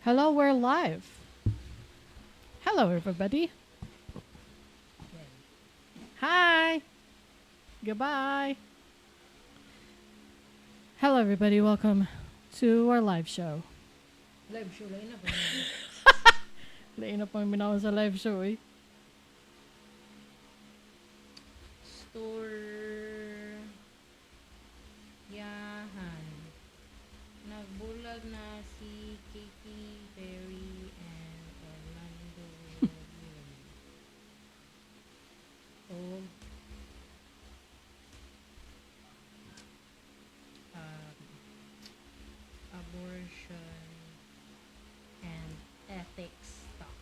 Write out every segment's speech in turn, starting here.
Hello, we're live. Hello, everybody. Hi. Goodbye. Hello, everybody. Welcome to our live show. Live show lain na pa. Lain na pang minaw sa live show eh. Storyahan. Nagbulag na si Katy Perry and Orlando Bloom. Og abortion and ethics talk.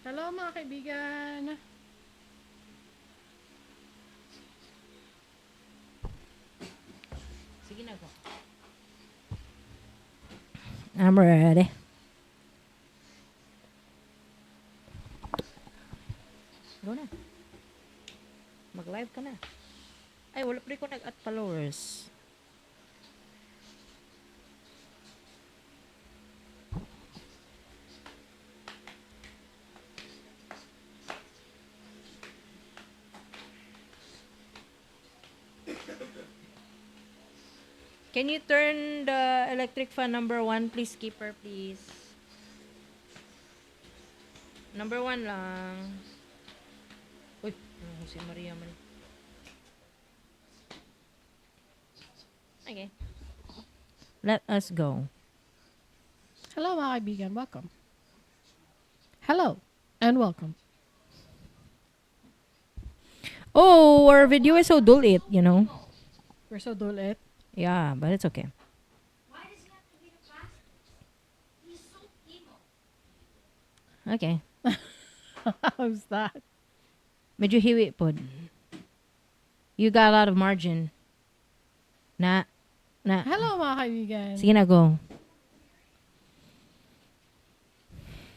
Hello, mga kaibigan. Sige na ko. I'm ready. Go na. Mag-live ka na. Ay, wala pa rin ko nag-add followers. Can you turn the electric fan number 1, please, keeper, please? Number 1 lang. Uy, ano si Maria man. Okay. Let us go. Hello, mga kaibigan. Welcome. Hello, and welcome. Oh, our video is so dull. We're so dull it. Yeah, but it's okay. Why does he have to be the fastest? He's so emo. Okay. How's that? Medyo hiwi pod. You got a lot of margin. Na. Na. Hello, mga kaibigan. Sige na, go.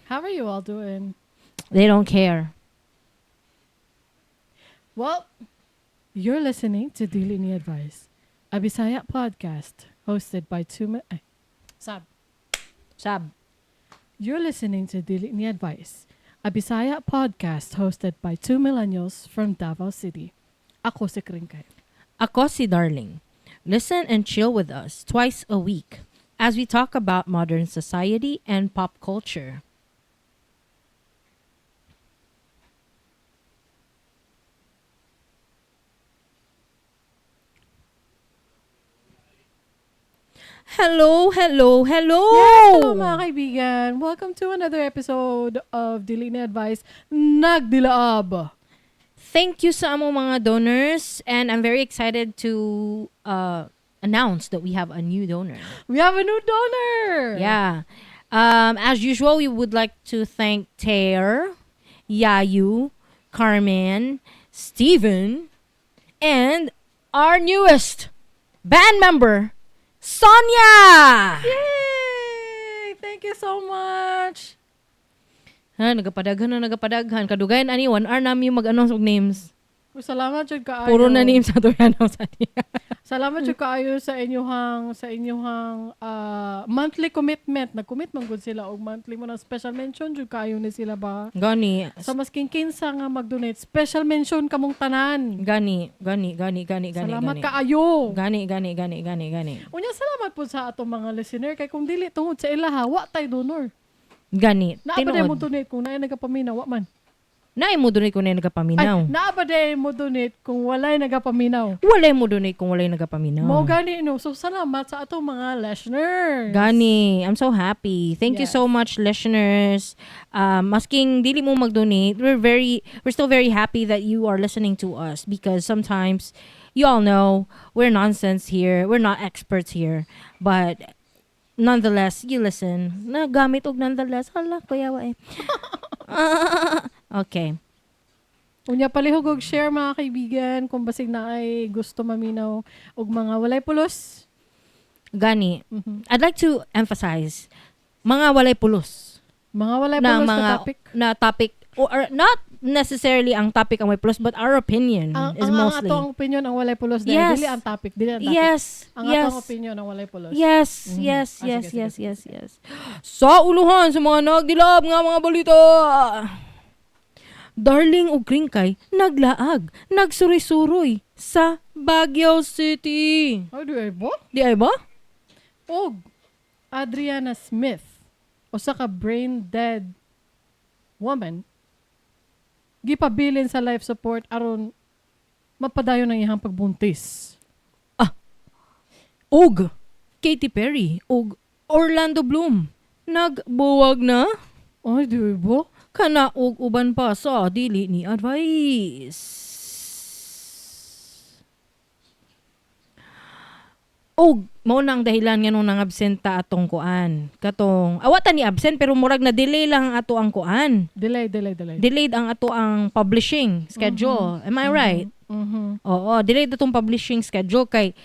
How are you all doing? They don't care. Well, you're listening to Dili Ni Advice, a Bisaya podcast hosted by two... ay, Sab. Sab. You're listening to Dili Ni Advice, a Bisaya podcast hosted by two millennials from Davao City. Ako si Kringkay. Ako si Darling. Listen and chill with us twice a week as we talk about modern society and pop culture. Hello, hello, hello! Yes, hello mga kaibigan. Welcome to another episode of Dili Ni Advice, Nagdilaab. Thank you sa among mga donors, and I'm very excited to announce that we have a new donor. We have a new donor! Yeah. As usual, we would like to thank Tear, Yayu, Carmen, Steven, and our newest band member, Sonia! Yay! Thank you so much! Ha, nagapadaghan na nagapadaghan. Kadugayan ani, 1 hour nami mag-announce og names. Uy, salamat jud kaayo. Puro na names ato i-announce ani. Salamat jud kaayo sa inyuhang monthly commitment. Nag-commit man gud sila og monthly mo na special mention jud kaayo ni sila ba. Gani. Sa masking kinsa nga mag-donate, special mention kamong tanan. Gani, gani, gani, gani, gani. Salamat gani. kaayo. Gani, gani, gani, gani, gani. Unya salamat po sa atong mga listener kay kung dili tungod sa ilaha, wa tay donor. Gani. Naa ba day mo Tinuod. donate kung naay nagapaminaw, wa man. Naay mo donate kung naay nagapaminaw. Ay, naa ba day mo donate kung walay nagapaminaw? Walay mo donate kung walay nagapaminaw. Mao gani no. So salamat sa atong mga listeners. Gani, I'm so happy. Thank you Yes. so much, listeners. Masking dili mo mag-donate, we're still very happy that you are listening to us because sometimes you all know we're nonsense here. We're not experts here, but nonetheless, you listen. Nagamit og nonetheless. Hala, kuya wa eh. Okay. Unya palihog og share mga kaibigan kung basig na ay gusto maminaw og mga walay pulos. Gani, I'd like to emphasize mga walay pulos. Mga walay Na pulos mga na topic. Na topic or not necessarily ang topic ang may plus, but our opinion is Ang mostly. ato ang opinion ang walay pulos dahil Yes. dili ang topic, dili ang topic. Ang atong opinion ang walay pulos. Yes, yes, Ah, yes, sige, sige, yes, sige, yes, yes. Sa uluhan sa mga nagdilab nga mga balita. Darling ug Kringkay naglaag, nagsuroy-suroy sa Baguio City. Ay, di ay ba? Di ay ba? Og Adriana Smith, usa ka brain dead woman, gipabilin sa life support aron mapadayon ang iyang pagbuntis. Og Katy Perry ug Orlando Bloom nagbuwag na. Ay, di ay ba? Kana og uban pa sa dili ni advice. Og mao na ang dahilan nganong nang-absent ta atong kuan. Katong awa ta ni absent, pero murag na delay lang ang ato ang kuan. Delay, delay, delay. Delayed ang ato ang publishing schedule. Am I right? Mhm. Oo, delayed atong publishing schedule kay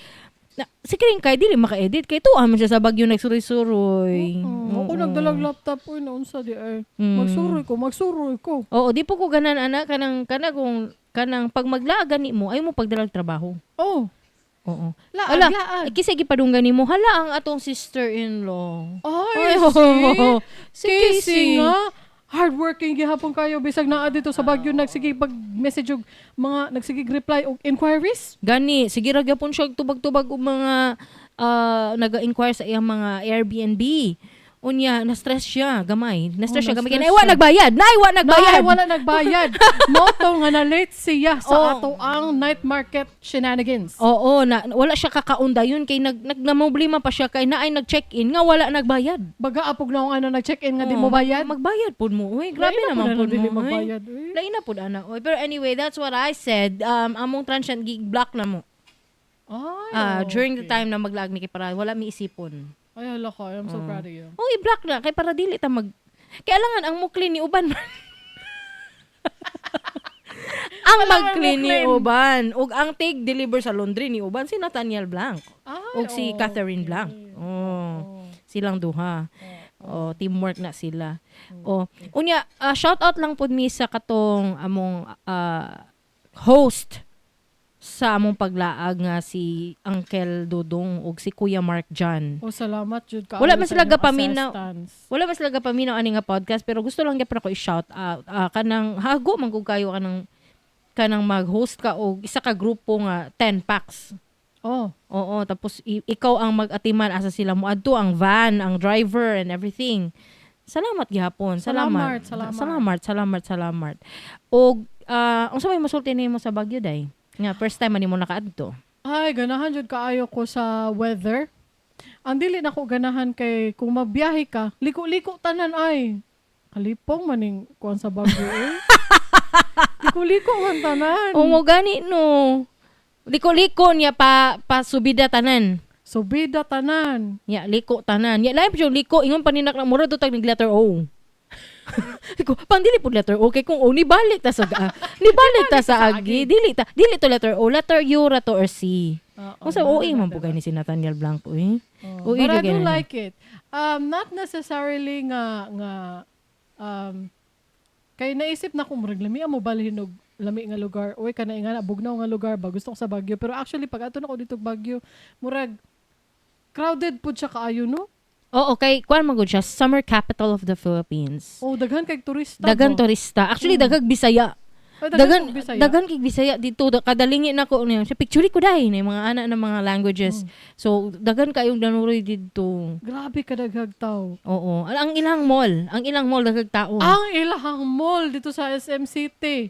na, si Kring kay dili maka-edit kay tuwa man siya sa Baguio nagsuroy-suroy. Oo. Ako nagdalag laptop uy, naunsa di ay. Mm. Magsuroy ko, magsuroy ko. Oo, di po ko ganan ana kanang kana kung kanang pag maglaagan nimo ay mo pagdalag trabaho. Oh, Oo. laag, Ala, laag. eh, kisa gipadunggan nimo hala ang atong sister-in-law. Ay, Ay, see? si Casey Casey. nga. Hardworking gihapon kayo bisag naa dito sa Baguio, nagsige pag message og mga nagsige reply og inquiries. Gani, sige ra gyapon siya og tubag-tubag og mga naga-inquire sa iyang mga Airbnb. Unya, na-stress siya gamay. Na-stress Oh, siya gamay. na-stress Nay, wa siya. nagbayad. Nay, wa nagbayad. Nay, wala nagbayad. Moto nga na late siya sa Oh. ato ang night market shenanigans. Oo, na, wala siya kakaunda yun kay nag nag namroblema pa siya kay naay nag-check-in nga wala nagbayad. Baga apog na akong ano nag-check-in nga di Oo, mo bayad. Magbayad pud mo. Uy, grabe Lain na naman pud na pud dili mo. Uy. magbayad, uy. Lain na pud ana. Uy. Pero anyway, that's what I said. Among transient gig block na mo. Ay, During the okay. time na maglaag ni kay para wala mi isipon. Ay, hala ka. I'm so proud of you. Oh, i-block na kay para dili ta mag Kailangan ang mukli ni uban man. Ang Wala man mag-clean ni mo-clean. uban ug ang take deliver sa laundry ni uban si Nathaniel Blanc Ay, ug si okay. Catherine Blanc. Oh. Silang duha. Oh, teamwork na sila. Oh, unya shout out lang pud mi sa katong among host sa among paglaag nga si Uncle Dudong ug si Kuya Mark John. Oh, salamat jud ka. Wala man sila gapaminaw. Assistance. Wala man sila gapaminaw ani nga podcast, pero gusto lang gyud ako i-shout out. Kanang hago man gud kayo kanang kanang mag-host ka og isa ka grupo nga 10 packs. Oh, Oo, tapos ikaw ang mag-atiman asa sila mo adto ang van, ang driver and everything. Salamat gihapon. Salamat. Salamat, salamat. Salamat, salamat, salamat. Og unsa may masulti nimo sa Baguio day? Nga first time man nimo nakaadto. Ay, ganahan jud kaayo ko sa weather. Ang dili na ko ganahan kay kung magbiyahe ka, liko-liko tanan ay. Kalipong maning kuan sa Baguio eh. Liko-liko man tanan. O mo gani no. Liko-liko niya pa pa subida tanan. Subida tanan. Nya liko tanan. Nya lain pa yung liko ingon pa ni nak na mura to tag nig letter O. Liko, pang dili pud letter O kay kung O ni balik ta sa ni balik ta sa agi. Dili ta dili to letter O, letter U ra to or C. Oo, Kung sa OA mao man na, po diba? gani si Nathaniel Blanco eh. Oh, OA but I jud do gani. like it. Not necessarily nga nga kay naisip na kung murag lami mo balhin og lami nga lugar. Uy, kana nga na bugnaw nga lugar ba, gusto ko sa Baguio. Pero actually pag ato na ko dito og Baguio, murag crowded pud siya kaayo no. Oo, kay kuan man gud siya, summer capital of the Philippines. Oh, daghan kay turista. Dagan ba? turista. Actually daghang Bisaya. Ay, Dagan daghan kog Bisaya. dagan kay Bisaya dito kadalingin nako niya. Sa picture ko dai na mga ana ng mga languages. So dagan kayong danuroy didto. Grabe kadaghag tao. Oo, ang ilang mall daghang tao. Ang ilahang mall dito sa SM City.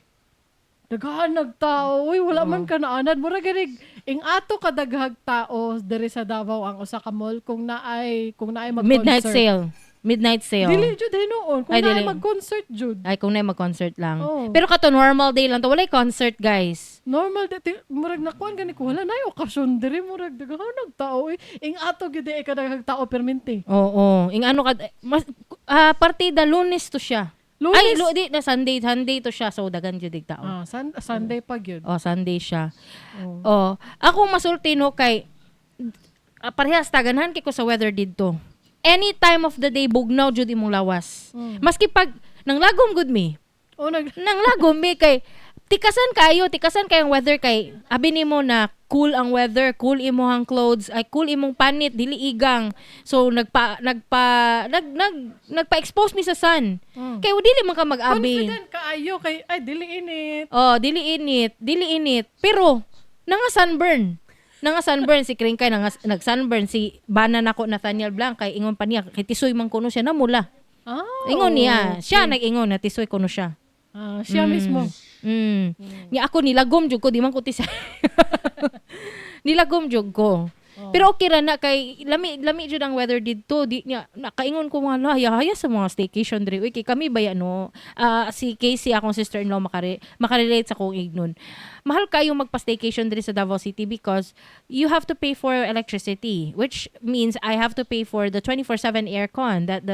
Daghan nagtao. Uy, wala man ka naanad. Mura ganig ing ato kadaghag tao diri sa Davao ang usa ka mall kung naay mag-concert. Midnight sale. Midnight sale. Dili jud hinuon. Kung Ay, naay dili. mag-concert jud. Ay, kung na mag-concert lang. Oo. Pero kato normal day lang to. Walay concert, guys. Normal di, murag nakuan gani ko wala nay okasyon diri, murag daghan nagtao eh. Ing ato gyud ay kadaghag tao permente. Oo. Ing ano ka mas partida Lunes to siya. Lunes. Ay, di na Sunday, Sunday to siya. So dagan jud dig tao. Ah, Sunday pa gyud. Oh, Sunday siya. Oh. Oh, ako masulti no kay parehas taganhan kay ko sa weather didto. Any time of the day bugnaw jud imong lawas. Maski pag nang lagom gud mi. Oh, nag Nang lagom mi kay tikasan kayo, tikasan kayong weather kay abi nimo na cool ang weather, cool imong clothes, ay cool imong panit, dili igang. So nagpa nagpa nag nag nagpa-expose mi sa sun. Kay dili man ka mag-abi. Confident kaayo kay ay dili init. Oh, dili init, dili init. Pero nanga sunburn. Nanga sunburn si Kringkay, nanga nag-sunburn si bana nako Nathaniel Blanc kay ingon pa niya kay tisoy man kuno siya namula. Ah, Ingon niya, siya nag-ingon na tisoy kuno siya. Ah, siya mismo. Nya ako nilagom jud ko, di man ko tisay. Nilagom jud ko. Pero okay ra na kay lami lami jud ang weather didto. Di niya nakaingon ko mga haya haya sa mga staycation diri. Uy, kay kami ba no? Ah, si Casey akong sister-in-law makarelate sa akong ignon. Mahal kayo magpa-staycation diri sa Davao City because you have to pay for electricity, which means I have to pay for the 24/7 aircon that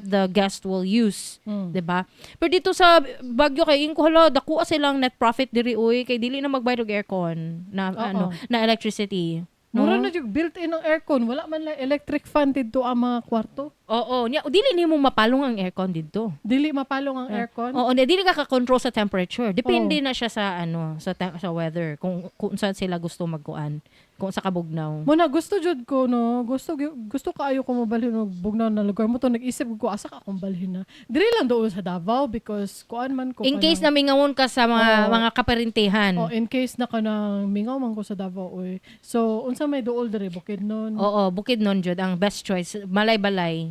the guest will use. 'Di ba? Pero dito sa Baguio kay ingon ko, hala, dako silang net profit diri uy, kay dili na magbayad og aircon na ano na electricity. No? Mura na jud built-in ang aircon, wala man lang electric fan didto ang mga kwarto. Oo, nya dili nimo mapalong ang aircon didto. Dili mapalong ang aircon. Oo, nya dili ka ka-control sa temperature. Depende na siya sa ano, sa weather kung saan sila gusto magkuan, kung sa kabugnaw. Muna gusto jud ko no, gusto gusto kaayo ko mobalhin og bugnaw na lugar mo to, nag-isip ko asa ka akong balhin na. Diri lang doon sa Davao because kuan man ko In case na mingawon ka sa mga mga kaparintehan. Oh, in case na kanang mingaw man ko sa Davao oy. So unsa may duol diri, Bukidnon? Oo, Bukidnon jud ang best choice. Malay-balay.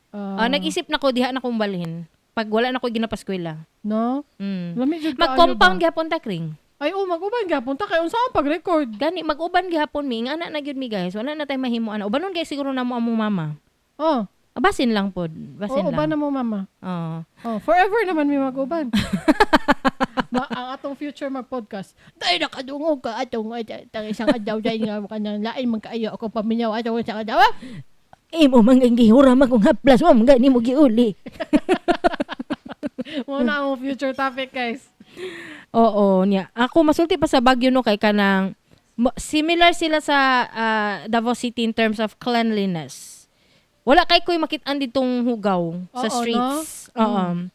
Ah, Ah, nag-isip na ko diha na kong balhin. Pag wala na ko ginapaskwela. No? Lami jud kaayo Mag-compound ba? gihapon ta, Kring. Ay, oh, mag-uban gyapon ta kay unsa ang pag-record? Gani mag-uban gihapon mi, nga na na gyud mi, guys. Wala na tay mahimo ana. Ubanon guys siguro na mo among mama. Oh, Ah, basin lang pod. Basin oh, uban lang. na mo mama. Oo. Oh, forever naman mi mag-uban. Ang atong future mag-podcast. Dahil nakadungog ka atong tang isang adlaw dahil nga kanang lain man kaayo ako paminaw atong isang adlaw. Ah! Imo man ang gihura man kung haplas wa man gani mo giuli. Mao na ang future topic, guys. Oo, niya. Ako masulti pa sa Baguio no kay kanang similar sila sa Davao City in terms of cleanliness. Wala kay ko'y makit-an ditong hugaw sa Oo, streets. Oo.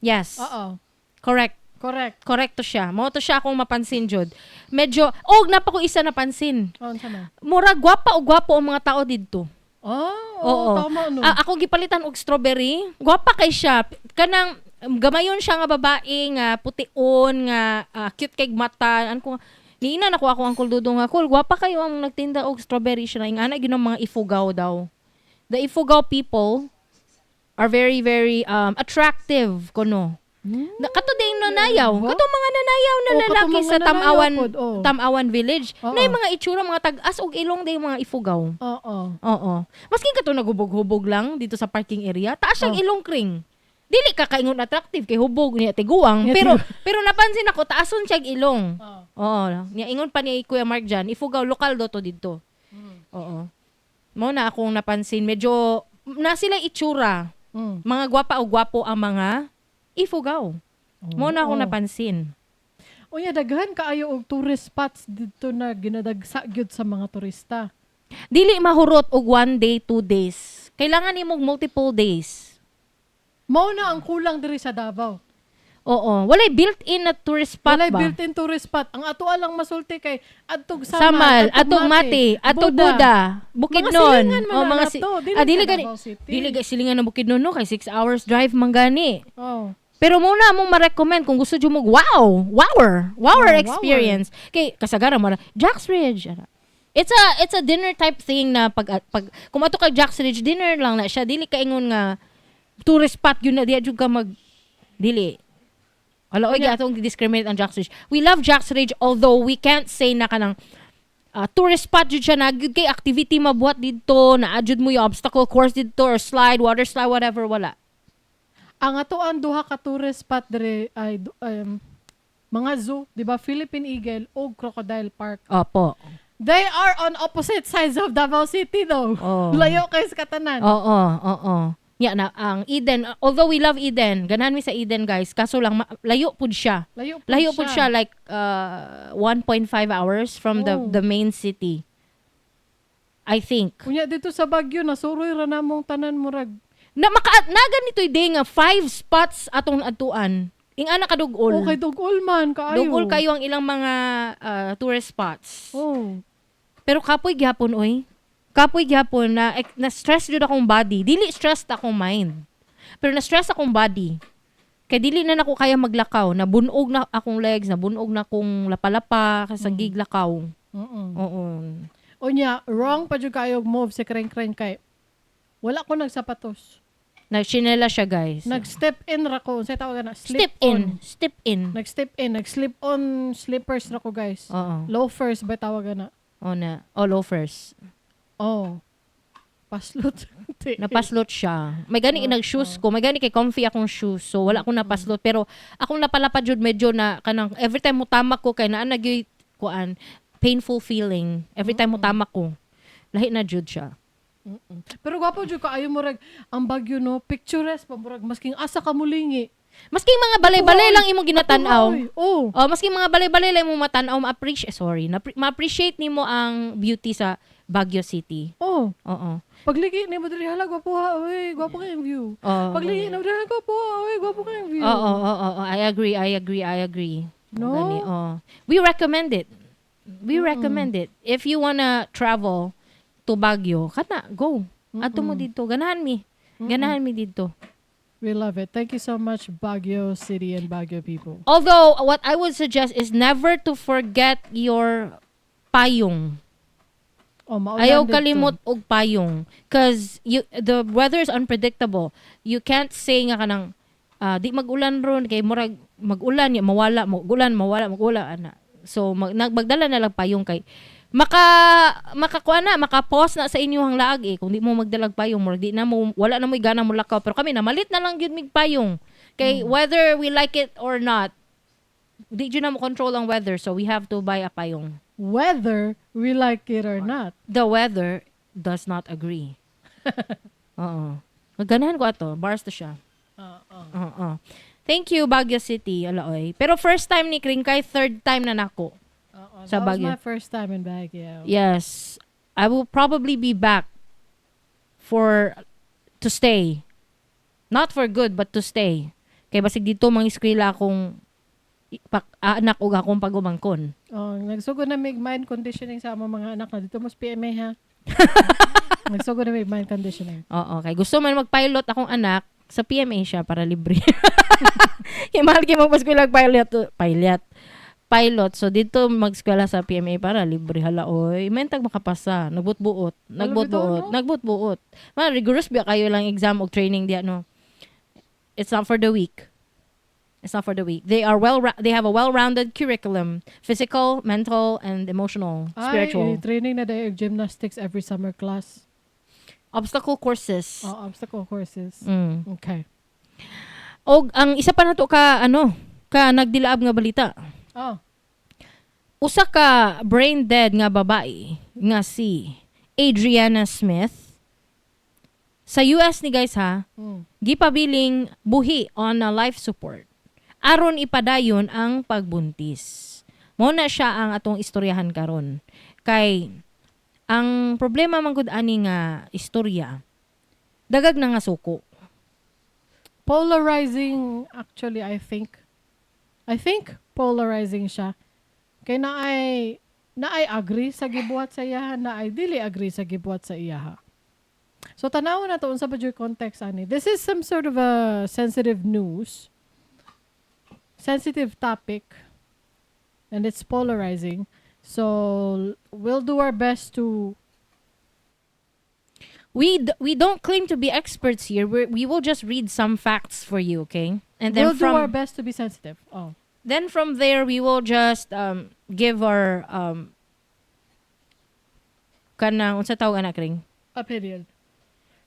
Yes. Oo. Correct. Correct. Correct to siya. Mao to siya akong mapansin jud. Medyo og napa ko isa napansin. Oh, unsa man? Mura gwapa o gwapo ang mga tao didto. Oh, Oo. tama no. Ah, ako gipalitan og strawberry. Gwapa kay siya. Kanang gamayon siya nga babae nga pution nga cute kay mata. An ko niina na ko ako ang Dudong nga cool. Gwapa kayo ang nagtinda og strawberry siya. Ingana gyud ang mga Ifugao daw. The Ifugao people are very very attractive kuno. Na kato din nanayaw. Ba? Kato mga nanayaw na Oh, kato lalaki mga sa nanayaw Tamawan pod, oh. Tamawan Village. Oo. Na yung mga itsura mga tag-as og ilong day mga Ifugao. Oo. Oo. Maskin kato nagubog-hubog lang dito sa parking area, taas siyang Oh. ilong, Kring. Dili ka kaingon attractive kay hubog niya tiguang, Niya pero pero napansin ako taason siya ilong. Oo. Oo. Niya ingon pa ni Kuya Mark Jan, Ifugao lokal do to didto. Oo. Mao na akong napansin, medyo na sila itsura. Mga gwapa o gwapo ang mga Ifugao. Mao na akong Oo. napansin. Unya daghan kaayo og tourist spots didto na ginadagsa gyud sa mga turista. Dili mahurot og one day, 2 days. Kailangan nimo og multiple days. Mao na ang kulang diri sa Davao. Oo. Walay built-in na tourist spot Walay ba? built-in tourist spot. Ang ato lang masulti kay adtog Samal, Samal, atog Mati, atog Buda, Bukidnon. Mga silingan man Oh, na mga to. Dili ah, dili sa gani. Davao City. Dili gani silingan ng Bukidnon no kay 6 hours drive man gani. Oh. Pero muna mong ma-recommend kung gusto jud mo wow, wower, wower Oh, experience. Kay kasagaran mo na Jack's Ridge. Ana. It's a dinner type thing na pag kung ato kay Jack's Ridge, dinner lang na siya, dili ka ingon nga tourist spot yun na diya jud ka mag dili. Hala, oy, atong discriminate ang Jack's Ridge. We love Jack's Ridge although we can't say na kanang tourist spot jud siya na gyud kay activity mabuhat didto, na jud mo yung obstacle course didto or slide, water slide, whatever, wala. Ang ato ang duha ka tourist spot dire ay mga zoo, di ba? Philippine Eagle o Crocodile Park. Opo. They are on opposite sides of Davao City though. Oh. Layo kay sa katanan. Oo, oo. Ya na ang Eden, although we love Eden, ganahan mi sa Eden, guys, kaso lang layo pud siya. Layo pud Layo pud siya like 1.5 hours from the Oh. the main city. I think. Unya dito sa Baguio nasuroy ra namong tanan murag Na maka na ganito day nga five spots atong naadtuan. Ing-ana kadugol. Okay, dugol man kaayo. Dugol kayo ang ilang mga tourist spots. Oh. Pero kapoy gyapon oy. Kapoy gyapon na na stress jud akong body. Dili stressed akong mind. Pero na stress akong body. Kay dili na nako kaya maglakaw, nabunog na akong legs, nabunog na akong lapalapa sa giglakaw. Oo. Unya, wrong pa jud kayo move si Kreng Kreng kay wala ko nagsapatos. Nagsinela siya, guys. Nag-step in ra ko. Unsay tawag na? Slip Step in, on. Step in. Nag-step in, nag-slip on slippers ra ko, guys. Oo. Loafers ba tawag na? O na, oh, loafers. Oh. Paslot. Napaslot siya. May gani nag-shoes ko, may gani kay comfy akong shoes. So wala akong napaslot, pero akong napalapa jud medyo na kanang every time mo tamak ko kay naa na gyud kuan painful feeling every time mo tamak ko. Lahi na jud siya. Pero gwapo jud kaayo, murag ang Baguio, no, picturesque pa, murag masking asa ka mulingi. Masking mga balay-balay lang imong ginatan-aw. Oy, oh. Oh, masking mga balay-balay lang imong matan-aw, ma-appreciate, sorry, ma-appreciate nimo ang beauty sa Baguio City. Oh. Oo. Pagligi nimo diri, hala, gwapo ha, oy, gwapo kayong view. Oo. Pagligi nimo diri, gwapo ha, oy, gwapo kayong view. Oo. I agree, I agree, I agree. No? Gani, oh. We recommend it. We recommend it. If you wanna travel to Baguio, kana, go. Adto mo dito. Ganahan mi. Ganahan mi dito. We love it. Thank you so much, Baguio City and Baguio people. Although, what I would suggest is never to forget your payong. Oh, maulan Ayaw dito. kalimot og payong, 'cause you the weather is unpredictable. You can't say nga kanang di mag-ulan ron kay murag mag-ulan ya mawala, mag-ulan mawala, mag-ulan ana. So magdala na lang payong kay makakuha na, maka-pause na sa inyong laag eh kung di mo magdalag payong, murag di na mo, wala na mo'y gana mo lakaw, pero kami namalit na lang gyud mig payong kay whether we like it or not, di jud na mo control ang weather, so we have to buy a payong. Whether we like it or not. The weather does not agree. Oo. Ganahan ko ato. Bars to siya. Oo. Thank you, Baguio City. Alaoy. Pero first time ni Kringkay, third time na nako. Oo. Sa That was Baguio. my first time in Baguio. Yes. I will probably be back for to stay. Not for good, but to stay. Kay basig dito mga eskwela akong anak ug akong pagumangkon. Oh, nagsugod na mig mind conditioning sa among mga anak na dito mo sa PMA ha. Nagsugod na mig mind conditioning. Oo, kay gusto man mag-pilot akong anak, sa PMA siya para libre. Kay mahal kay magpaskwela pilot, pilot. Pilot. So dito mag-eskwela sa PMA para libre, hala oy. Mentag makapasa, nagbutbuot, nagbutbuot, bitaw, no? Nagbutbuot. Man rigorous biya kayo lang exam og training diya, no. It's not for the weak. It's not for the weak. They have a well-rounded curriculum, physical, mental, and emotional, spiritual. Ay, training na dahil gymnastics every summer class. Obstacle courses. Oh, obstacle courses. Okay. Og ang isa pa nato ka ano, ka nagdilaab nga balita. Oh. Usa ka brain dead nga babae nga si Adriana Smith sa US ni, guys, ha, gipabiling buhi on a life support aron ipadayon ang pagbuntis. Mo na siya ang atong istoryahan karon. Kay ang problema man gud ani nga istorya, dagag na nga suko. Polarizing actually, I think. I think polarizing siya. Kay naay agree sa gibuhat sa iyaha, naay dili agree sa gibuhat sa iyaha. So tanaw na to unsa ba jud context ani. This is some sort of a sensitive news. Sensitive topic and it's polarizing. So we'll do our best to We don't claim to be experts here. We will just read some facts for you, okay? And then we'll do from our best to be sensitive. Oh. Then from there we will just give our kanang unsa tawag ana, Kring? Opinion.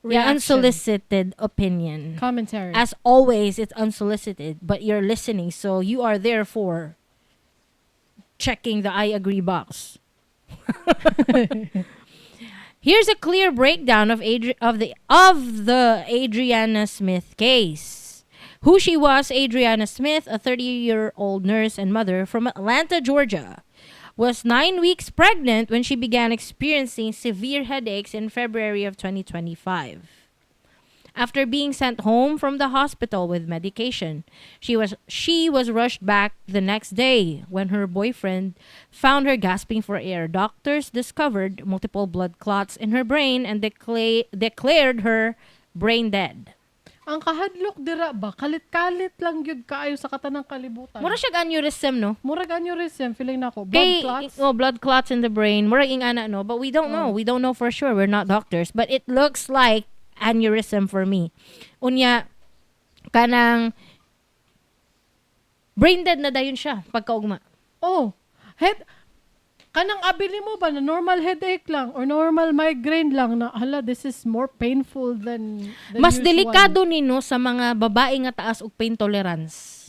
Yeah, Reaction. unsolicited opinion. Commentary. As always, it's unsolicited, but you're listening, so you are therefore checking the "I agree" box. Here's a clear breakdown of the Adriana Smith case. Who she was: Adriana Smith, a 30-year-old nurse and mother from Atlanta, Georgia, was 9 weeks pregnant when she began experiencing severe headaches in February of 2025. After being sent home from the hospital with medication, she was rushed back the next day when her boyfriend found her gasping for air. Doctors discovered multiple blood clots in her brain and declared her brain dead. Ang kahadlok dira ba, kalit-kalit lang gyud kaayo sa katanang kalibutan. Mura siya aneurysm, no? Murag aneurysm, feeling nako. Blood Kay, clots. Oh, blood clots in the brain. Murag ingana, no? But we don't know. Oh. We don't know for sure. We're not doctors. But it looks like aneurysm for me. Unya, kanang brain dead na dayon siya pagkaugma. Oh, head kanang abili mo ba na normal headache lang or normal migraine lang na, hala, this is more painful than Mas usual. Delikado nino sa mga babae nga taas og pain tolerance.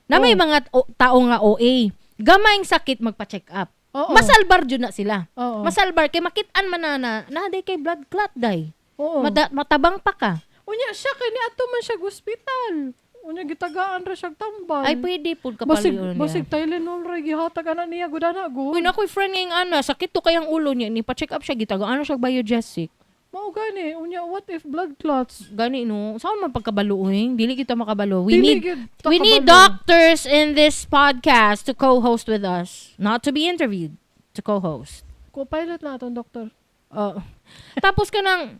Na may mga tao nga OA, gamayng sakit magpa-check up. Masalbar jud na sila. Masalbar kay makit-an man na na na day kay blood clot day. Matabang pa ka. Unya siya kay niadto man siya ospital. Unya gitagaan ra siya tambal. Ay, pwede pud basig kapalion niya. Basig Tylenol ra gihatag ana niya gudana go. Uy, na ako'y friend ngayong ana, sakit to kayang ulo niya, ni pa-check up siya, gitagaan siya Biogesic. Mao gani, unya what if blood clots? Gani no, saan man pagkabalo eh? Dili kita makabalo. We Dili need gyud ta we need kabalo. Doctors in this podcast to co-host with us, not to be interviewed, to co-host. Co-pilot na atong doktor. Oh. Tapos kanang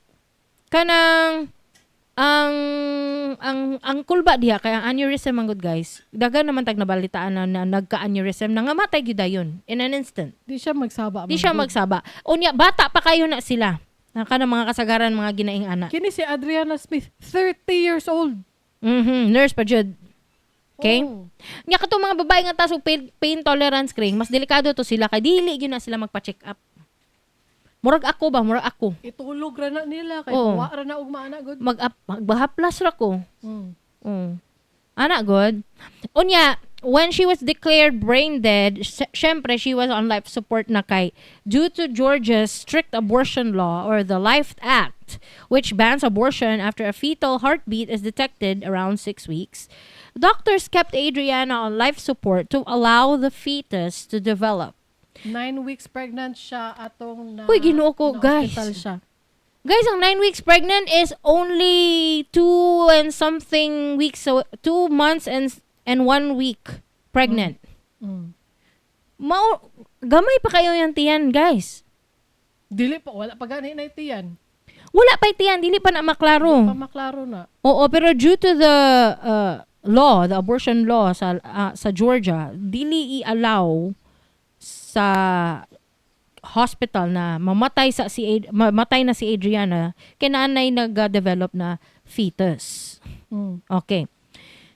ang kulba diha kay ang aneurysm man gud, guys. Daghan naman tag nabalitaan na nagka-aneurysm, nangamatay gyud dayon in an instant. Di siya magsaba. Di siya man gud. magsaba. Unya bata pa kayo na sila. Na kanang mga kasagaran mga ginaing ana. Kini si Adriana Smith, 30 years old. Nurse pa jud. Okay? Oh. Nya katong mga babae nga taas og pain tolerance kring, mas delikado to sila kay dili gyud na sila magpa-check up. Murag ako ba, murag ako. Itulog ra na nila kay wa ra na ugma ana gud. Maghaplas ra ko. Ana good. Unya, when she was declared brain dead, syempre she was on life support na kay due to Georgia's strict abortion law or the LIFE Act, which bans abortion after a fetal heartbeat is detected around 6 weeks. Doctors kept Adriana on life support to allow the fetus to develop. 9 weeks pregnant siya atong na Uy, Ginoo ko, na guys. hospital siya. Guys, ang 9 weeks pregnant is only two and something weeks, so 2 months and 1 week pregnant. Mao gamay pa kayo yung tiyan, guys. Dili pa, wala pa gani na tiyan. Wala pa tiyan, dili pa na maklaro. Pa maklaro na. Oo, pero due to the law, the abortion law sa Georgia, dili i-allow sa hospital na mamatay na si Adriana kay naanay nag-develop na fetus. Okay.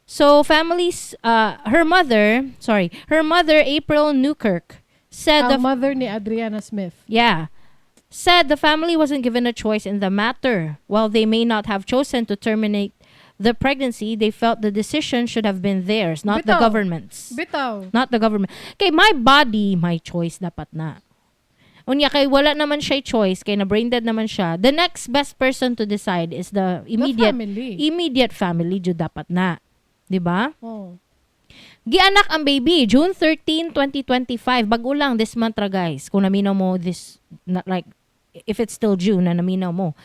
So families, her mother, sorry, her mother April Newkirk said the Ang mother ni Adriana Smith. Yeah, said the family wasn't given a choice in the matter. While they may not have chosen to terminate the pregnancy, they felt the decision should have been theirs, not the Bitaw. Government's. Bitaw. Not the government. Kay my body, my choice dapat na. Unya kay wala naman siya choice, kay na brain dead naman siya. The next best person to decide is the The immediate family. Immediate family jud dapat na. 'Di ba? Oh. Gianak ang baby June 13, 2025. Bago lang this month ra, guys. Kung naminaw mo this, not like if it's still June na naminaw mo.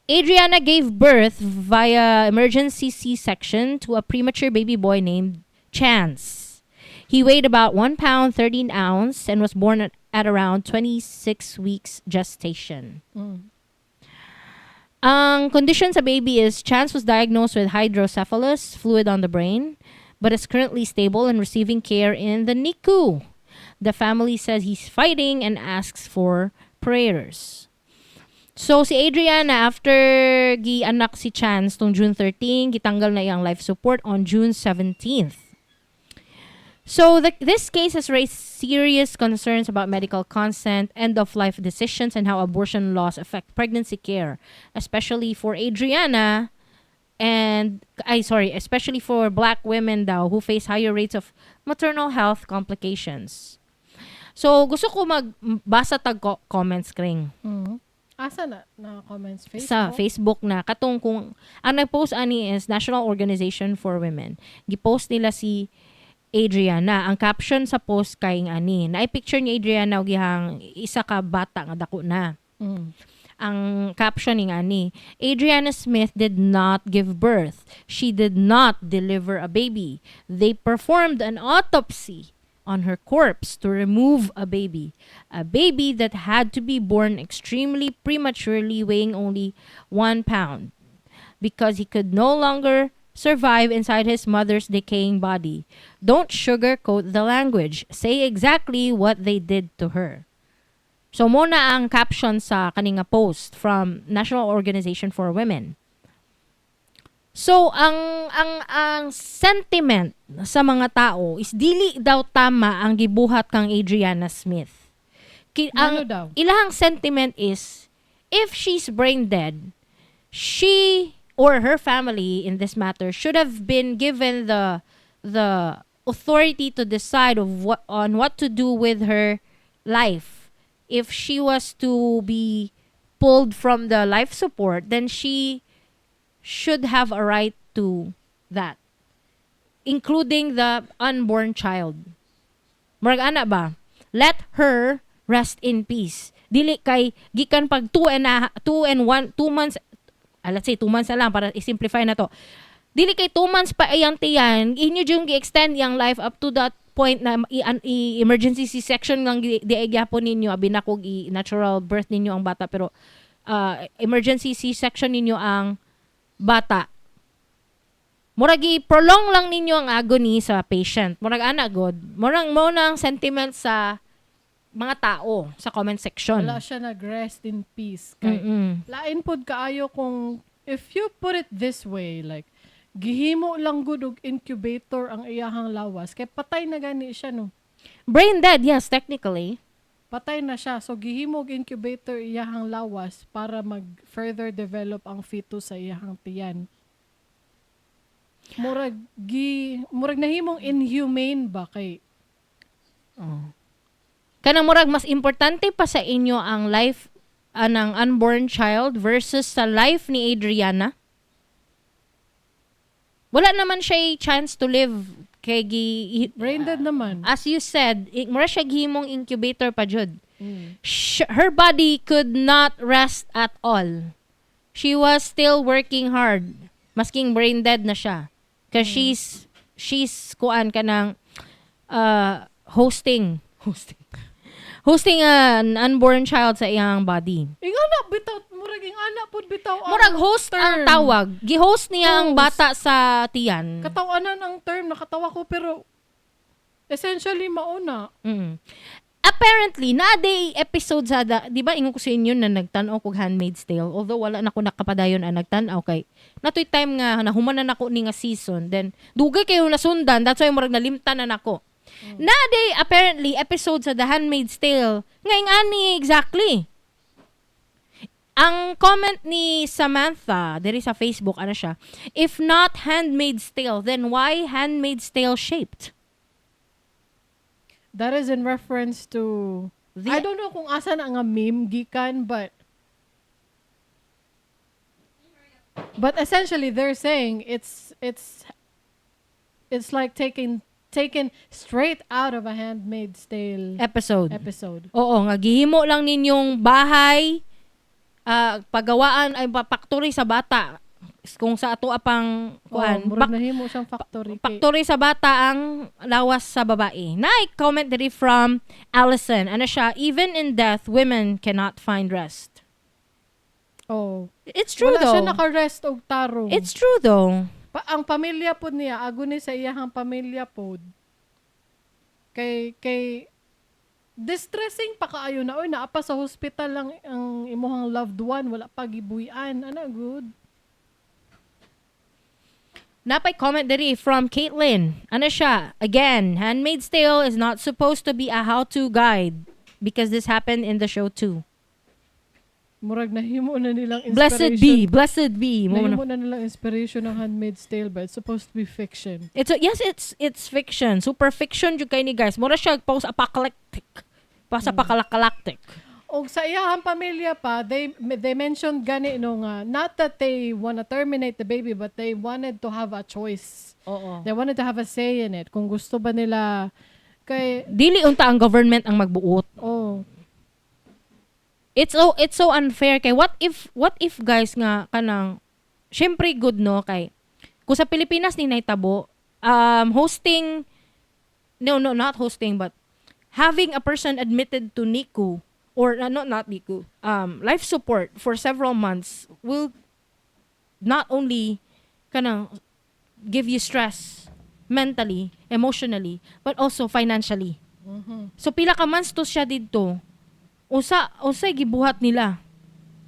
Adriana gave birth via emergency C-section to a premature baby boy named Chance. He weighed about 1 pound 13 ounce and was born at around 26 weeks gestation. Ang condition sa baby is Chance was diagnosed with hydrocephalus, fluid on the brain, but is currently stable and receiving care in the NICU. The family says he's fighting and asks for prayers. So si Adriana, after gi-anak si Chance tong June 13, gitanggal na iyang life support on June 17th. So this case has raised serious concerns about medical consent, end-of-life decisions, and how abortion laws affect pregnancy care, especially for Adriana and I sorry, especially for Black women daw who face higher rates of maternal health complications. So gusto ko magbasa tag comments kring. Asa na na comments, Facebook? Sa Facebook na katong kung ang nag-post ani is National Organization for Women. Gi-post nila si Adriana. Ang caption sa post kay ani, na picture ni Adriana og iyang isa ka bata nga dako na. Ang caption ni ani, "Adriana Smith did not give birth. She did not deliver a baby. They performed an autopsy on her corpse to remove a baby. A baby that had to be born extremely prematurely, weighing only 1 pound, because he could no longer survive inside his mother's decaying body. Don't sugarcoat the language. Say exactly what they did to her." So mao na ang caption sa kaninga post from National Organization for Women. So ang sentiment sa mga tao is dili daw tama ang gibuhat kang Adriana Smith. Ano Ang daw? Ilahang sentiment is if she's brain dead, she or her family in this matter should have been given the authority to decide of what on what to do with her life. If she was to be pulled from the life support, then she should have a right to that, including the unborn child. Murag ana ba? Let her rest in peace. Dili kay gikan pag 2 and a, 2 and 1 2 months, let's say 2 months na lang para i-simplify na to. Dili kay 2 months pa iyang tiyan, inyo yung gi-extend iyang life up to that point na i-emergency C-section lang di ay gyapon ninyo, abi na kog i-natural birth ninyo ang bata, pero emergency C-section ninyo ang bata. Murag i-prolong lang ninyo ang agony sa patient. Murag ana god. Murag mao na ang sentiment sa mga tao sa comment section. Wala siya nag-rest in peace. Kay, lain pod kaayo kung if you put it this way, like gihimo lang gud og incubator ang iyahang lawas kay patay na gani siya, no? Brain dead, yes, technically. Patay na siya, so gihimo og incubator iyahang lawas para mag further develop ang fetus sa iyahang tiyan. Murag nahimong inhumane ba kay Kanang murag mas importante pa sa inyo ang life anang unborn child versus sa life ni Adriana. Wala naman siya chance to live kay gi Brain dead naman. As you said, mura siya gihimong incubator pa jud. Her body could not rest at all. She was still working hard. Masking brain dead na siya. Cause she's kuan kanang hosting an unborn child sa iyang body. Ingana bitaw, murag ingana pud bitaw ang Murag host ang term. Tawag. Gi-host niya ang Host. bata sa tiyan. Katawanan ang term, nakatawa ko, pero essentially mauna. Apparently, naa day episode sa da, di ba ingon ko sa inyo na nagtan-aw kog Handmaid's Tale, although wala na ko nakapadayon ang nagtan-aw kay natoy time nga nahuman na nako ni nga season, then dugay kayo nasundan, that's why murag nalimtan na nako. Naa day apparently episode sa The Handmaid's Tale nga ingani exactly. Ang comment ni Samantha diri sa Facebook, ano siya, "If not Handmaid's Tale, then why Handmaid's Tale shaped?" That is in reference to I don't know kung asa na nga meme gikan, but essentially they're saying it's like taken straight out of a Handmaid's Tale episode. Episode. Oo, nga gihimo lang ninyong bahay, pagawaan ay factory sa bata. Kung sa ato apang kuan, Oh, murag nahimo siyang factory kay factory sa bata ang lawas sa babae. Naay comment diri from Allison. Ano siya, "Even in death, women cannot find rest." Oh. It's true Wala siya though. naka-rest og tarong. It's true though. Ang pamilya pod niya, agony sa iyahang pamilya pod. Kay distressing pa kaayo na, oy, naa pa sa hospital lang ang imuhang loved one, wala pa gibuy-an. Ana good. Napay comment diri from Caitlin. Ano siya? "Again, Handmaid's Tale is not supposed to be a how-to guide because this happened in the show too." Murag nahimo na nilang inspiration. Blessed be, blessed be. Mo na. Nahimo na nilang inspiration ng Handmaid's Tale, but it's supposed to be fiction. Yes, it's fiction. Super fiction jud kay ni, guys. Mura siya post-apocalyptic. Post-apocalyptic. Og sa iyahang pamilya pa, they mentioned gani no nga not that they wanna terminate the baby, but they wanted to have a choice. Oo. They wanted to have a say in it. Kung gusto ba nila kay Dili unta ang government ang magbuot. Oh. It's so unfair kay what if, guys, nga kanang syempre good, no, kay kung sa Pilipinas ni nahitabo, hosting, no, not hosting, but having a person admitted to NICU or no, not NICU, life support for several months will not only kanang give you stress mentally, emotionally, but also financially. So pila ka months to siya didto. Unsa unsay gibuhat nila?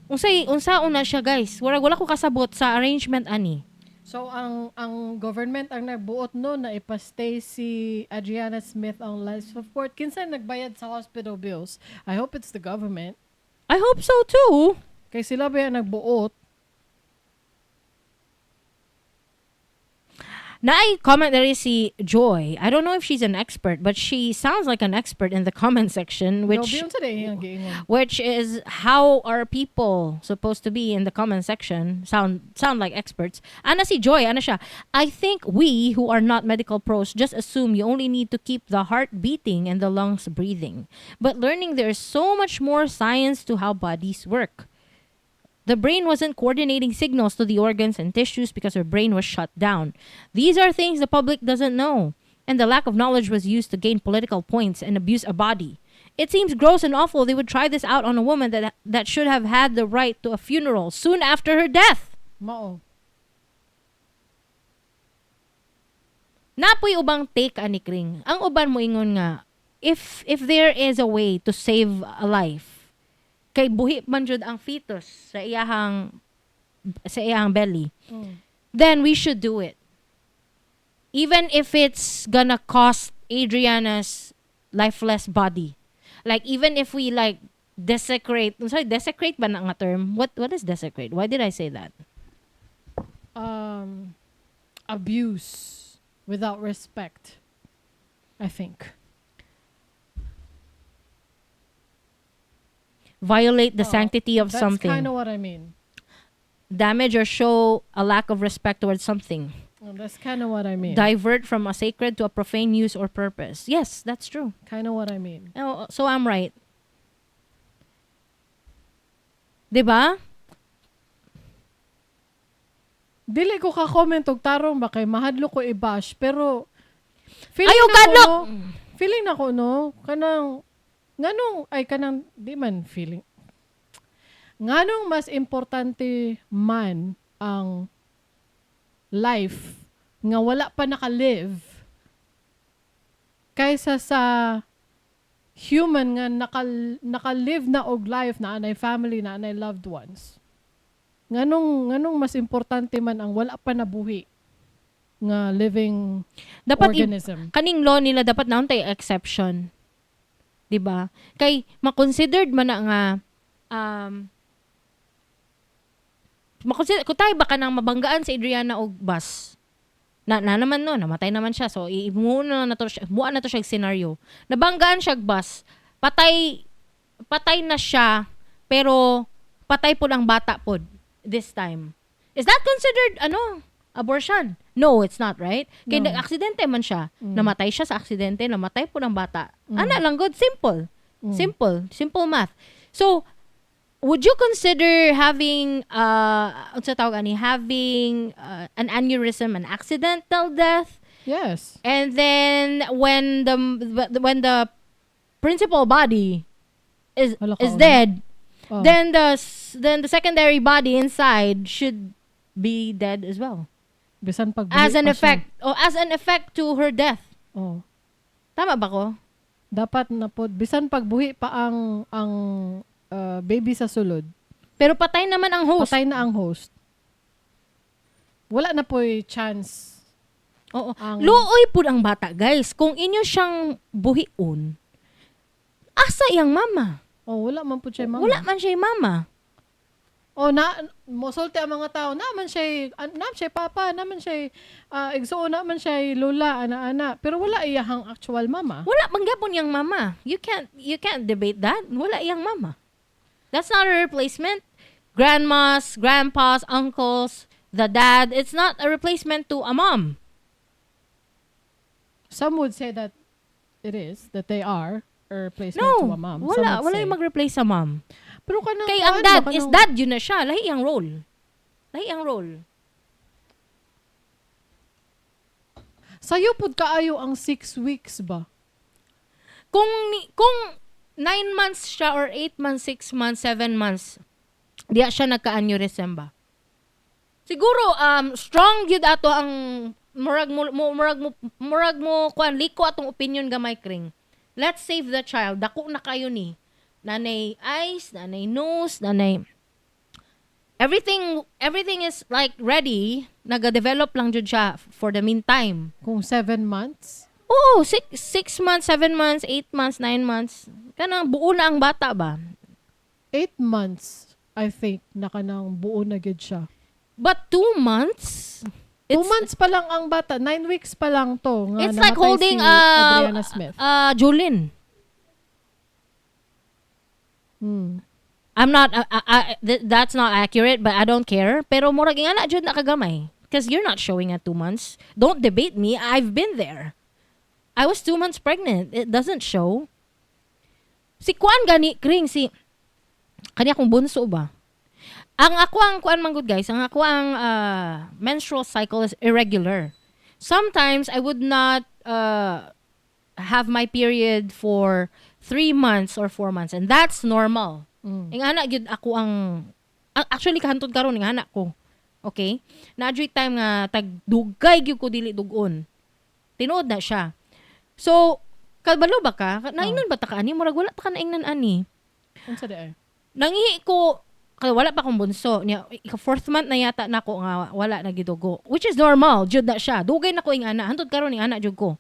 Unsay unsa una siya, guys? Wala ko kasabot sa arrangement ani. So ang government ang nagbuot, no, na ipastay si Adriana Smith on life support. Kinsa nagbayad sa hospital bills? I hope it's the government. I hope so too. Kay sila ba yung nagbuot? Naay comment there is si Joy. I don't know if she's an expert, but she sounds like an expert in the comment section, which No, unsa diay iyang giingon? Which is how are people supposed to be in the comment section, sound like experts. Ana si Joy, ana siya, "I think we who are not medical pros just assume you only need to keep the heart beating and the lungs breathing, but learning there is so much more science to how bodies work. The brain wasn't coordinating signals to the organs and tissues because her brain was shut down. These are things the public doesn't know, and the lack of knowledge was used to gain political points and abuse a body. It seems gross and awful they would try this out on a woman that should have had the right to a funeral soon after her death." Mao. Naa poy ubang take ani, Kring. Ang uban mo ingon nga if there is a way to save a life, kay buhi man jud ang fetus sa iyahang belly, then we should do it. Even if it's gonna cost Adriana's lifeless body. Like, even if we, like, desecrate, sorry, desecrate ba na nga term? What is desecrate? Why did I say that? Abuse without respect, I think. Violate the Oh, sanctity of that's something. kind of what I mean. Damage or show a lack of respect towards something. Oh, that's kind of what I mean. Divert from a sacred to a profane use or purpose. Yes, that's true. Kind of what I mean. Oh, so I'm right. 'Di ba? Dili ko ka-comment og tarong ba kay mahadlok ko i-bash, pero feeling Ayaw, na ko, gadlok! no, feeling na ko, no, kanang nganong ay kanang di man feeling, nganong mas importante man ang life nga wala pa naka-live kaysa sa human nga naka-live na og life na anay family na anay loved ones? Nganong mas importante man ang wala pa nabuhi nga living Dapat organism? Kaning law nila dapat naa tay exception. 'Di ba? Kay ma-considered man na nga ma-consider kung tayo baka nang mabanggaan si Adriana og bus. Na naman, no, namatay naman siya. So imuuna na to siya, muha na to siya scenario. Nabanggaan siya og bus. Patay patay na siya, pero patay pod ang bata pod this time. Is that considered ano, abortion? No, it's not, right? Kay No. nag-aksidente man siya. Namatay siya sa aksidente, namatay po ng bata. Ana lang good, simple. Simple, simple math. So, would you consider having unsa tawag ani, having an aneurysm an accidental death? Yes. And then when the principal body is Hala ka, is ano? dead, Oh. then the secondary body inside should be dead as well. Bisan pag As an buhi pa siya. effect, oh, as an effect to her death. Oh. Tama ba ko? Dapat na po bisan pagbuhi pa ang baby sa sulod. Pero patay naman ang host. Patay na ang host. Wala na po'y chance. Oo. Ang Luoy pud ang bata, guys. Kung inyo siyang buhion, asa iyang mama? Oh, wala man po siya mama. Wala man siya mama. Oh, na mosulti ang mga tao, na man siya papa, na man siya igsuon, na man siya lola, ana-ana, pero wala iyahang actual mama. Wala man gyapon iyang mama. You can't debate that. Wala iyang mama. That's not a replacement. Grandmas, grandpas, uncles, the dad, it's not a replacement to a mom. Some would say that it is, that they are. replacement No, to a mom. Some wala would wala say. yung mag-replace sa mom. Pero kanang Kay ang kuan dad ba, is kanang- dad yun na siya, lahi ang role. Lahi ang role. Sayo pud kaayo ang 6 weeks ba? Kung 9 months siya or 8 months, 6 months, 7 months, diya siya nagka-aneurysm ba? Siguro strong gyud ato ang murag mo kuan liko atong opinion gamay, kring. Let's save the child. Dako na kayo ni. Nanay eyes, nanay nose, nanay everything, everything is like ready. Naga-develop lang jud siya for the meantime. Kung 7 months? Oo, 6 months, 7 months, 8 months, 9 months. Kanang buo na ang bata ba? 8 months, I think, na kanang buo na gyud siya. But 2 months? 2 months pa lang ang bata. 9 weeks pa lang to. Nga It's like namatay holding si Adriana Smith. Jolene. I'm not, that's not accurate, but I don't care. Pero murag nga na jud na kagamay. Because you're not showing at 2 months. Don't debate me. I've been there. I was 2 months pregnant. It doesn't show. Si Kuan gani, kring, si, kanya akong bunso ba? Ang ako ang kuan man gud, guys, ang ako ang menstrual cycle is irregular. Sometimes I would not have my period for 3 months or 4 months and that's normal. Ing ana gyud ako ang actually kahantod karon ing ana ko. Okay? Naa juy time nga tag dugay gyud ko dili dugon. Tinuod na siya. So, kabalo ba ka? Naingnan ba ta ka ani? Murag wala ta ka naingnan ani. Unsa di ay? Nangihi ko kay wala pa akong bunso niya, ika fourth month na yata nako nga wala na gidugo, which is normal jud na siya. Dugay na ko ing ana, hantod karon ing ana jud ko.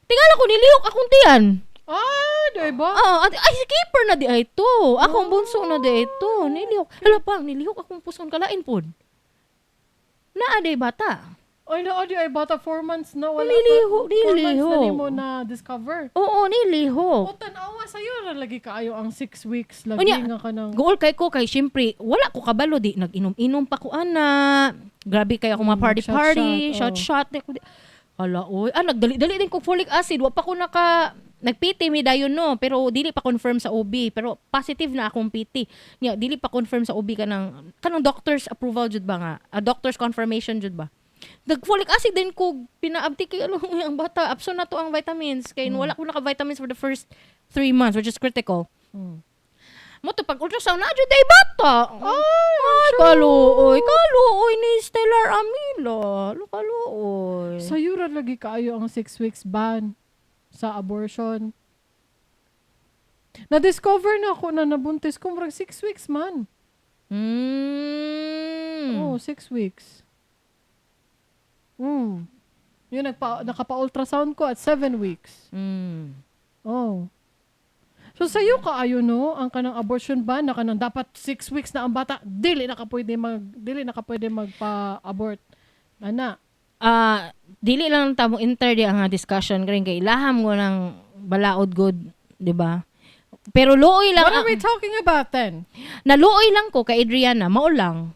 Tingala ko nilihok akong tiyan. Ah, di ba? Oo, ay skipper na di ay to. Akong bunso na di ay to. Nilihok. Hala pa, nilihok akong puson, kalain pod. Naa day bata. Ay, naa di ay bata, 4 months na. Wala Nilihok, pa. 4 months na nilihok. nimo na discover. Oo, nilihok. O tan-awa sa'yo ra lagi kaayo ang 6 weeks lagi Unya, nga kanang Gool kay ko kay syempre wala ko kabalo, di nag-inom-inom pa ko ana. Grabe kay ako mga party shot, party, shot, shot shot. Di ko. Hala oy, nagdali-dali din ko folic acid, wa pa ko naka nag-PT mi dayon no, pero dili pa confirm sa OB, pero positive na akong PT. Nya dili pa confirm sa OB kanang doctor's approval jud ba nga, a doctor's confirmation jud ba. Nag folic acid din ko pinaabti kay ano ang bata, abso na to ang vitamins kay wala ko naka vitamins for the first 3 months, which is critical. Mo to pag ultrasound na jud ay bata. Ay, kaluoy, kaluoy ni Stellar Amila. Lo kaluoy. Sa'yo ra lagi kaayo ang 6 weeks ban sa abortion. Na-discover na ako na nabuntis ko murag 6 weeks man. Oh, 6 weeks. Yun, nakapa-ultrasound ko at 7 weeks. Oh. So sa'yo kaayo no, ang kanang abortion ban na kanang dapat 6 weeks na ang bata, dili na ka pwede magpa-abort. Ana. Ah, dili lang ta mo enter di ang nga discussion kay kay ilaham mo ng balaod good, di ba? Pero luoy lang What are we talking about then? Naluoy lang ko kay Adriana, mao lang.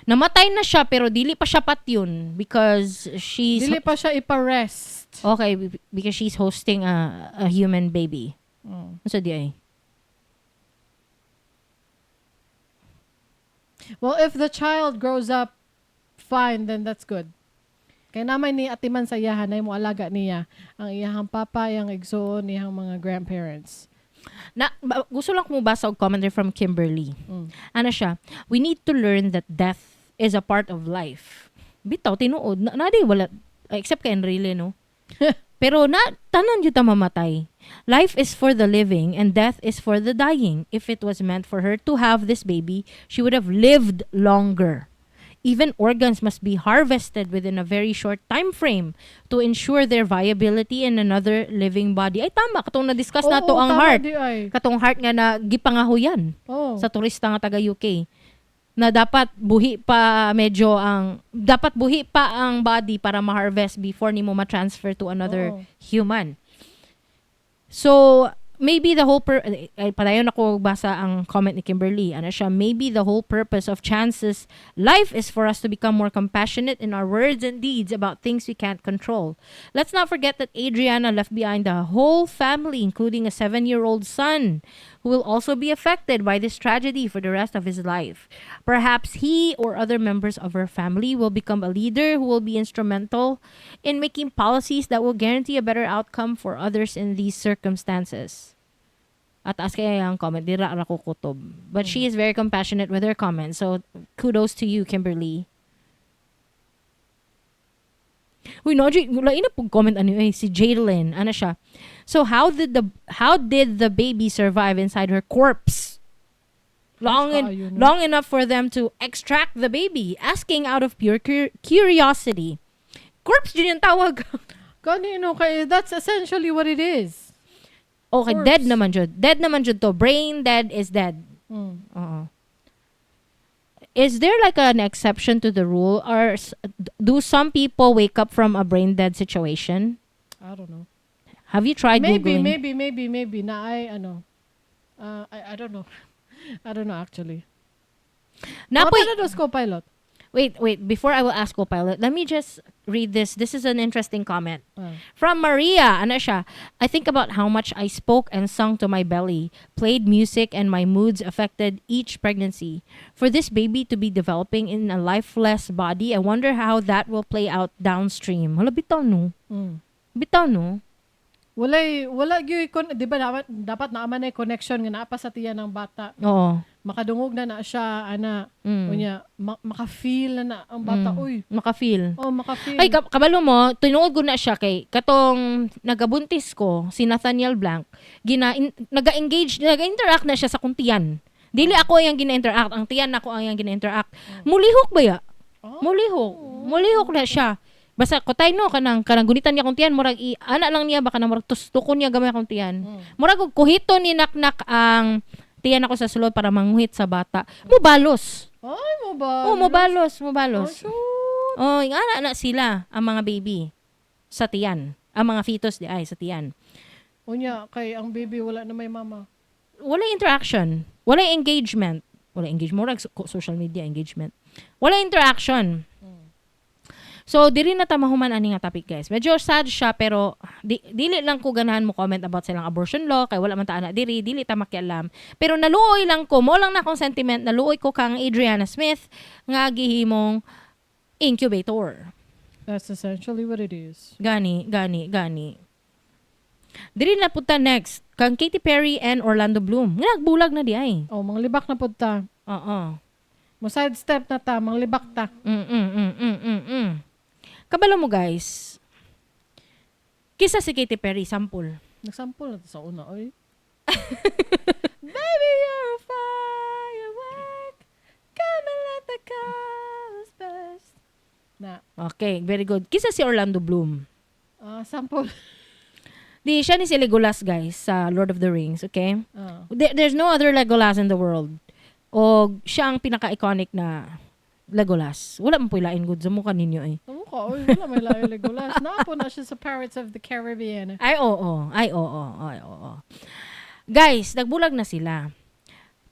Namatay na siya pero dili pa siya patyon because she's Dili pa siya ipa-rest. Okay because she's hosting a human baby. Unsa di ay? Well, if the child grows up fine, then that's good. Kay naman ni atiman sa iyahan ay mo alaga niya ang iyahang papa, iyang igsoon, iyang mga grandparents. Na gusto lang ko mobasa og commentary from Kimberly. Ano siya? "We need to learn that death is a part of life." Bitaw tinuod na, na di wala except kay Enrile no. Pero na tanan jud ta mamatay. "Life is for the living and death is for the dying. If it was meant for her to have this baby, she would have lived longer. Even organs must be harvested within a very short time frame to ensure their viability in another living body." Ay tama katong na-discuss nato Oo, ang tama heart. di ay. Katong heart nga na gipangahuyan sa turista nga taga UK na dapat buhi pa medyo ang dapat buhi pa ang body para ma-harvest before nimo ma-transfer to another Oo. human. So, Maybe the whole ay, padayon ako basa ang comment ni Kimberly. Ano siya, "Maybe the whole purpose of Chance's life is for us to become more compassionate in our words and deeds about things we can't control. Let's not forget that Adriana left behind a whole family, including a 7-year-old son, who will also be affected by this tragedy for the rest of his life. Perhaps he or other members of her family will become a leader who will be instrumental in making policies that will guarantee a better outcome for others in these circumstances." At taas kaya ang comment, dira ra ko kutob. But she is very compassionate with her comments. So, kudos to you, Kimberly. Uy, no, lain na pong comment ano eh, si Jadelyn. Ano siya? "So how did the baby survive inside her corpse long Kaayo, no? long enough for them to extract the baby? Asking out of pure curiosity." Corpse din yung tawag. Gani no kay that's essentially what it is. Okay, Corpse. Dead naman jud. Dead naman jud to. Brain dead is dead. Oo. Is there like an exception to the rule or do some people wake up from a brain dead situation? I don't know. Have you tried Maybe, googling? Maybe, maybe, maybe na ay ano. I don't know. I don't know, actually. Napoy, Napoy, na co-pilot. Wait, wait, before I will ask Copilot, let me just read this. This is an interesting comment. From Maria, ano siya, "I think about how much I spoke and sung to my belly, played music, and my moods affected each pregnancy. For this baby to be developing in a lifeless body, I wonder how that will play out downstream." Hala, bitaw no. Bitaw no. Walay wala gyud kon, di ba dapat naa man ay connection nga naa pa sa tiyan ng bata. Oo. Makadungog na na siya ana. Unya maka-feel na na ang bata. Uy. Maka-feel. Oh, maka-feel. Ay, kabalo mo, tinuod ko na siya kay katong nagabuntis ko, si Nathaniel Blanc, naga-engage, naga-interact na siya sa kong tiyan. Dili ako ang gina-interact, ang tiyan ako ang gina-interact. Mulihok ba ya? Oh. Mulihok. Mulihok na siya. Basta kutay no kanang gunitan niya akong tiyan, murag i ana lang niya ba kanang murag tustukon niya gamay akong tiyan. Murag og kuhito ni naknak ang tiyan ako sa sulod para manguhit sa bata. Mubalos. Ay, mo ba? Oh, mubalos, Oh, mubalos. shoot. Oh, yung ana na sila ang mga baby sa tiyan. Ang mga fetus di ay sa tiyan. Unya kay ang baby wala na may mama. Wala interaction. Wala engagement. Wala engagement. Murag social media engagement. Wala interaction. So, diri na ta mahuman ani nga topic, guys. Medyo sad siya pero dili lang ko ganahan mo comment about silang abortion law kay wala man ta ana diri, dili ta makialam. Pero naluoy lang ko, mo lang na akong sentiment, naluoy ko kang Adriana Smith nga gihimong incubator. That's essentially what it is. Gani, gani, gani. Diri na punta next kang Katy Perry and Orlando Bloom. Nga nagbulag na di ay. Oh, manglibak na pud ta. Oo. Mo sidestep na ta, manglibak ta. Kabalo mo, guys. Kisa si Katy Perry, sample. Nagsample na to sa una, oy. Baby, you're a firework. Come and let the colors burst. Na. Okay, very good. Kisa si Orlando Bloom. Ah, sample. Di siya ni si Legolas, guys, sa Lord of the Rings, okay? Ah. There's no other Legolas in the world. O siya ang pinaka-iconic na Legolas. Wala man po'y lain good sa mukha ninyo eh. Sa mukha, oy, wala may layo Legolas. Naa po na siya sa Pirates of the Caribbean. Ay, oo. Ay, oo. Ay, oo. Guys, nagbulag na sila.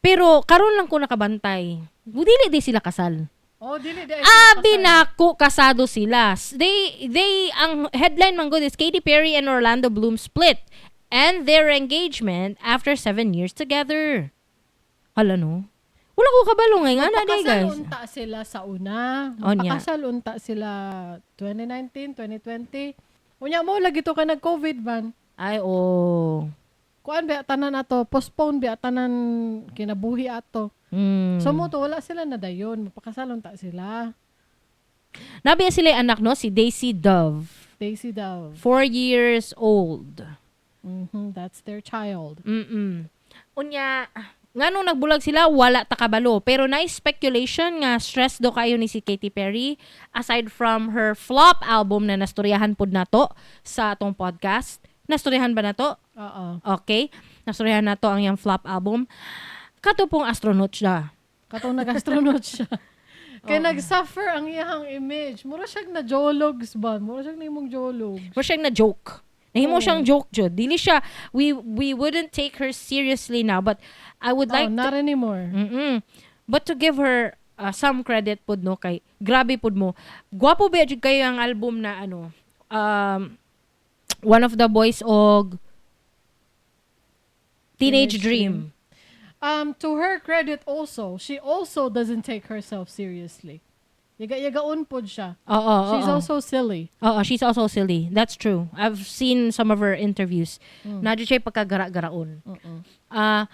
Pero karon lang ko nakabantay. Dili di sila kasal. Oh, dili di ay sila Abi kasal. nako kasado sila. They ang headline man gud is "Katy Perry and Orlando Bloom split and their engagement after 7 years together." Hala no. Wala ko kabalo nga ana di Magpakasal guys. unta sila sa una. Oh, nya. Magpakasal unta sila 2019, 2020. Unya mo lagi to ka nag-COVID man. Ay oh. Kuan ba tanan ato, postpone ba tanan kinabuhi ato. So mo to wala sila na dayon, magpakasal unta sila. Nabiya sila yung anak no, si Daisy Dove. Daisy Dove. 4 years old. That's their child. Unya, nganong nagbulag sila, wala ta kabalo. Pero nice speculation nga stress do kayo ni si Katy Perry aside from her flop album na nastoryahan pod nato sa atong podcast. Nastoryahan ba nato? Oo. Okay. Nastoryahan nato ang iyang flop album. Kato pong astronaut siya. Katong nag-astronaut siya. Kaya nag-suffer ang iyang image. Mura siyang na jologs ba? Mura siyang nimong jologs. Mura siyang na joke. Nahimo Oo. Siyang joke jud. Dili siya, we wouldn't take her seriously now, but I would Oh, like to not anymore. But to give her some credit pud, no, kay grabe pud mo. Gwapo ba jud kayo ang album na ano, One of the Boys og Teenage Teenage Dream. To her credit also, she also doesn't take herself seriously. Yaga-yagaon pod siya. Oo, She's oo. Also silly. Oo, she's also silly. That's true. I've seen some of her interviews. Naa jud siya pagkagara-garaon. Ah,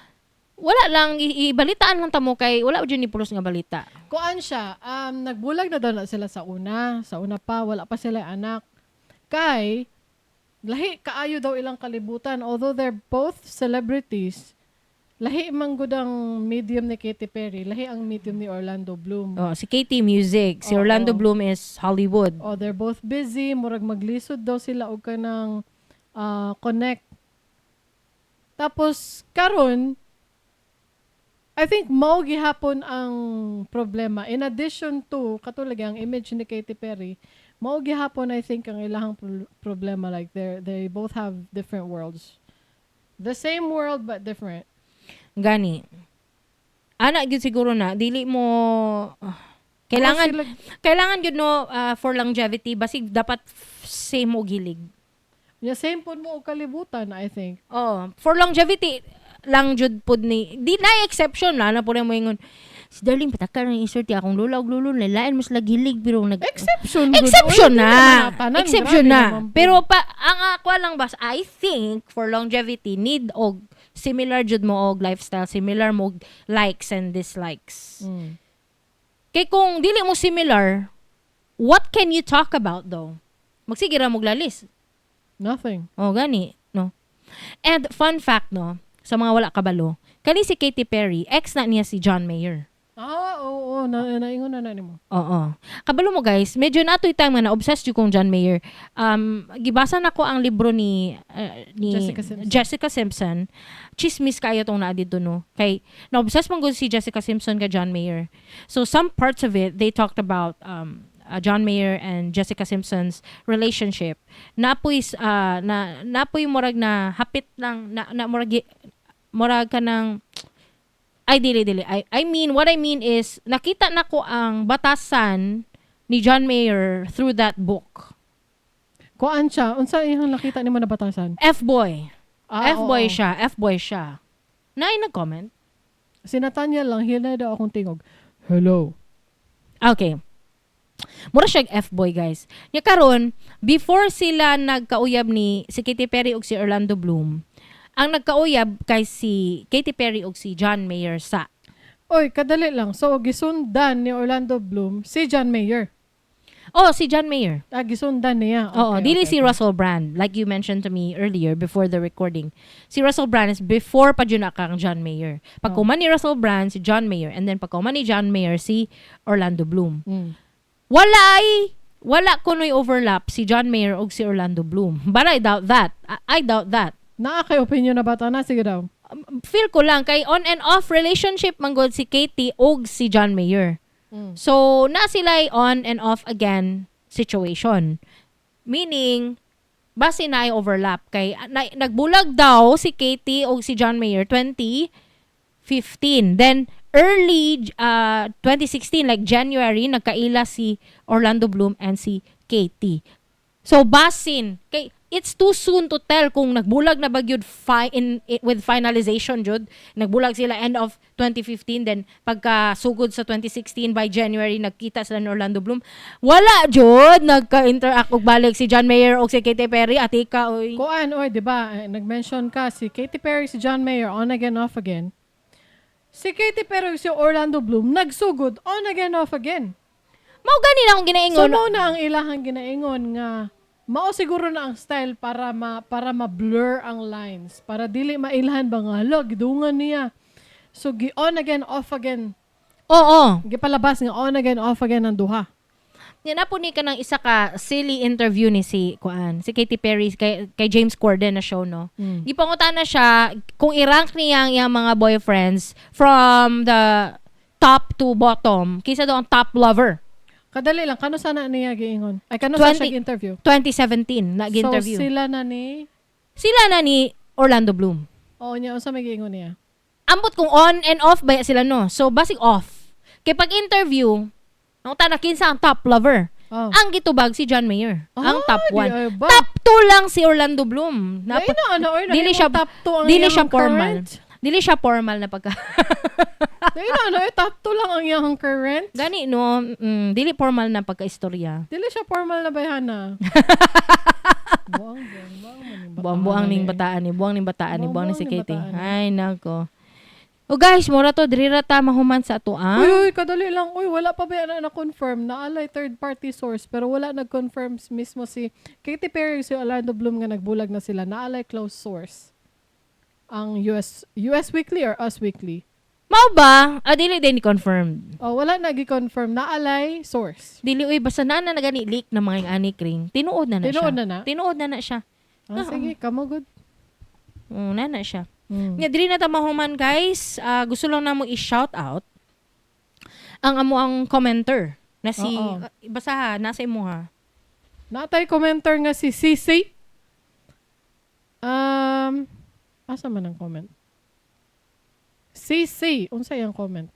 wala lang ibalitaan lang ta mo kay wala jud ni pulos nga balita. Kuan siya, nagbulag na daw na sila sa una. Sa una pa, wala pa sila anak. Kay, lahi kaayo daw ilang kalibutan. Although they're both celebrities, lahi man gud ang medium ni Katy Perry, lahi ang medium ni Orlando Bloom. Oh, si Katy music, si Oo. Orlando Bloom is Hollywood. Oh, they're both busy, murag maglisod daw sila og kanang connect. Tapos karon, I think mao gihapon ang problema. In addition to katulad ang image ni Katy Perry, mao gihapon, I think, ang ilahang problema, like they both have different worlds. The same world but different. Gani. Ana gyud siguro na dili mo kailangan Oh, sila- kailangan gyud, no, for longevity basig dapat same og hilig. Yeah, same pod mo og kalibutan, I think. Oh, for longevity lang jud pod ni. Di na exception na na po mo ingon. Si Darling pataka ng isulti akong lola og lolo lain mas hilig pero nag Exception gud. Exception Oy, di na. naman tanan. Exception Grabe na. naman po. Pero pa ang ako lang bas, I think for longevity need og similar jud mo og lifestyle, similar mo og likes and dislikes. Kay kung dili mo similar, what can you talk about though? Magsige ra mo lalis. Nothing. Oh, gani, no. And fun fact, no, sa mga wala kabalo, kani si Katy Perry, ex na niya si John Mayer. Ah, oo, naingon na na nimo. Oo. Kabalo mo guys, medyo natoy time nga na obsessed jud kong John Mayer. Gibasa na ko ang libro ni Jessica Simpson. Jessica Simpson. Chismis kayo tong naa dito, no. Kay na-obsess man gud si Jessica Simpson kay John Mayer. So some parts of it they talked about John Mayer and Jessica Simpson's relationship. Napoy na napoy murag na hapit lang na murag ka ng ay, dili, dili. I mean, what I mean is, nakita na ko ang batasan ni John Mayer through that book. Kuan siya, unsa iyang nakita nimo na batasan? F-boy. Ah, F-boy oo. siya. F-boy siya. Naay nag-comment? Si Nathaniel lang, hinay daw akong tingog. Hello. Okay. Mura siya F-boy, guys. Nya karon, before sila nagkauyab ni si Katy Perry ug si Orlando Bloom, ang nagkauyab kay si Katy Perry ug si John Mayer sa. Oy, kadali lang. So, gisundan ni Orlando Bloom si John Mayer. Oh, si John Mayer. Ah, gisundan niya. Oo, dili si Russell Brand, like you mentioned to me earlier before the recording. Si Russell Brand is before pa jud na kang John Mayer. Pagkuman ni Russell Brand si John Mayer and then pagkuman ni John Mayer si Orlando Bloom. Wala ay wala kunoy overlap si John Mayer og si Orlando Bloom. But I doubt that. I doubt that. Naa kay opinion na bata na? Sige daw. Feel ko lang kay on and off relationship man gud si Katy og si John Mayer. So, na sila on and off again situation. Meaning, base na ay overlap kay nagbulag daw si Katy og si John Mayer 2015. Then early 2016, like January, nagkaila si Orlando Bloom and si Katy. So basin kay it's too soon to tell kung nagbulag na ba gyud with finalization jud. Nagbulag sila end of 2015, then pagka sugod sa 2016 by January nagkita sila ni Orlando Bloom. Wala jud nagka-interact og balik si John Mayer og si Katy Perry, atika oy. Kuan, oy, di ba? Eh, nag-mention ka si Katy Perry, si John Mayer, on again, off again. Si Katy Perry, si Orlando Bloom, nagsugod, on again, off again. Mao gani na akong So, ginaingon. mao na ang ilahang ginaingon nga mao siguro na ang style para ma-blur ang lines, para dili mailhan ba nga hala gidungan niya. So gi on again, off again. Oo. Gipalabas nga on again, off again ang duha. Yan na po ni ka ng isa ka silly interview ni si kuan, si Katy Perry kay James Corden na show, no. Gipangutan na siya kung i-rank niya ang iyang mga boyfriends from the top to bottom, kinsa daw ang top lover. Kadali lang, kano sana niya giingon? Ay, kano sa 20 siya interview? 2017 na interview. So, sila na ni Sila na ni Orlando Bloom. Oo niya, unsa may giingon niya? Ambot kung on and off ba sila, no. So basig off. Kay pag interview, ang tana kinsa ang top lover. Oh. Ang gitubag si John Mayer. Ang Ah, top di 1. ay ba? Top 2 lang si Orlando Bloom. Dai na ano oy, dili siya top 2 ang dili iyang siya formal. current. Dili siya formal na pagka Dai na ano oy, top 2 lang ang iyang current. Gani no, dili formal na pagka-istorya. Dili siya formal na bayhana. Buang buang buang man ning Buang-buang ning eh. bataan ni, buang ning bataan ni, buang ni si Buang-buang ning Katie. bataan ni. Ay nako. O guys, mura to diri ra ta mahuman sa ato Uy, ang uy, kadali lang. Uy, wala pa ba na na-confirm na alay third party source pero wala nag-confirm mismo si Katy Perry, si Orlando Bloom nga nagbulag na sila. Naalay close source. Ang US US Weekly or Us Weekly. Mao ba? Ah, dili din confirmed. Oh, wala na gi-confirm naalay source. Dili uy basta na na gani leak na mga ani kring. Tinuod na na Tinuod siya. na na? Tinuod na na siya. Ah, sige, kamo good. Oo, na na siya. Mm. Nga dili na ta mahuman guys. Ah, gusto lang namo i-shout out ang amo ang commenter na si Oo. ah, basta ha, nasa imo ha. Natay commenter nga si CC. Asa man ang comment? CC, unsa iyang comment?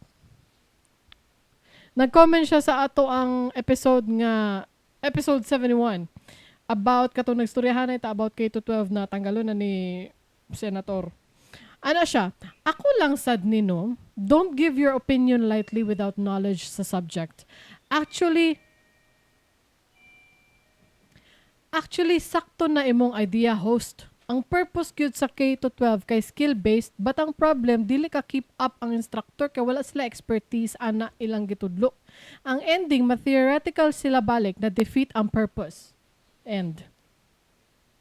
Nag-comment siya sa ato ang episode nga episode 71 about katong nagstoryahan ta about K-12 na tanggalon na ni Senator. Ano siya? Ako lang sad nino, don't give your opinion lightly without knowledge sa subject. Actually, sakto na imong idea, host. Ang purpose gyud sa K-12 kay skill-based, but ang problem dili ka keep up ang instructor kay wala sila expertise ana ilang gitudlo. Ang ending ma-theoretical sila balik na defeat ang purpose. End.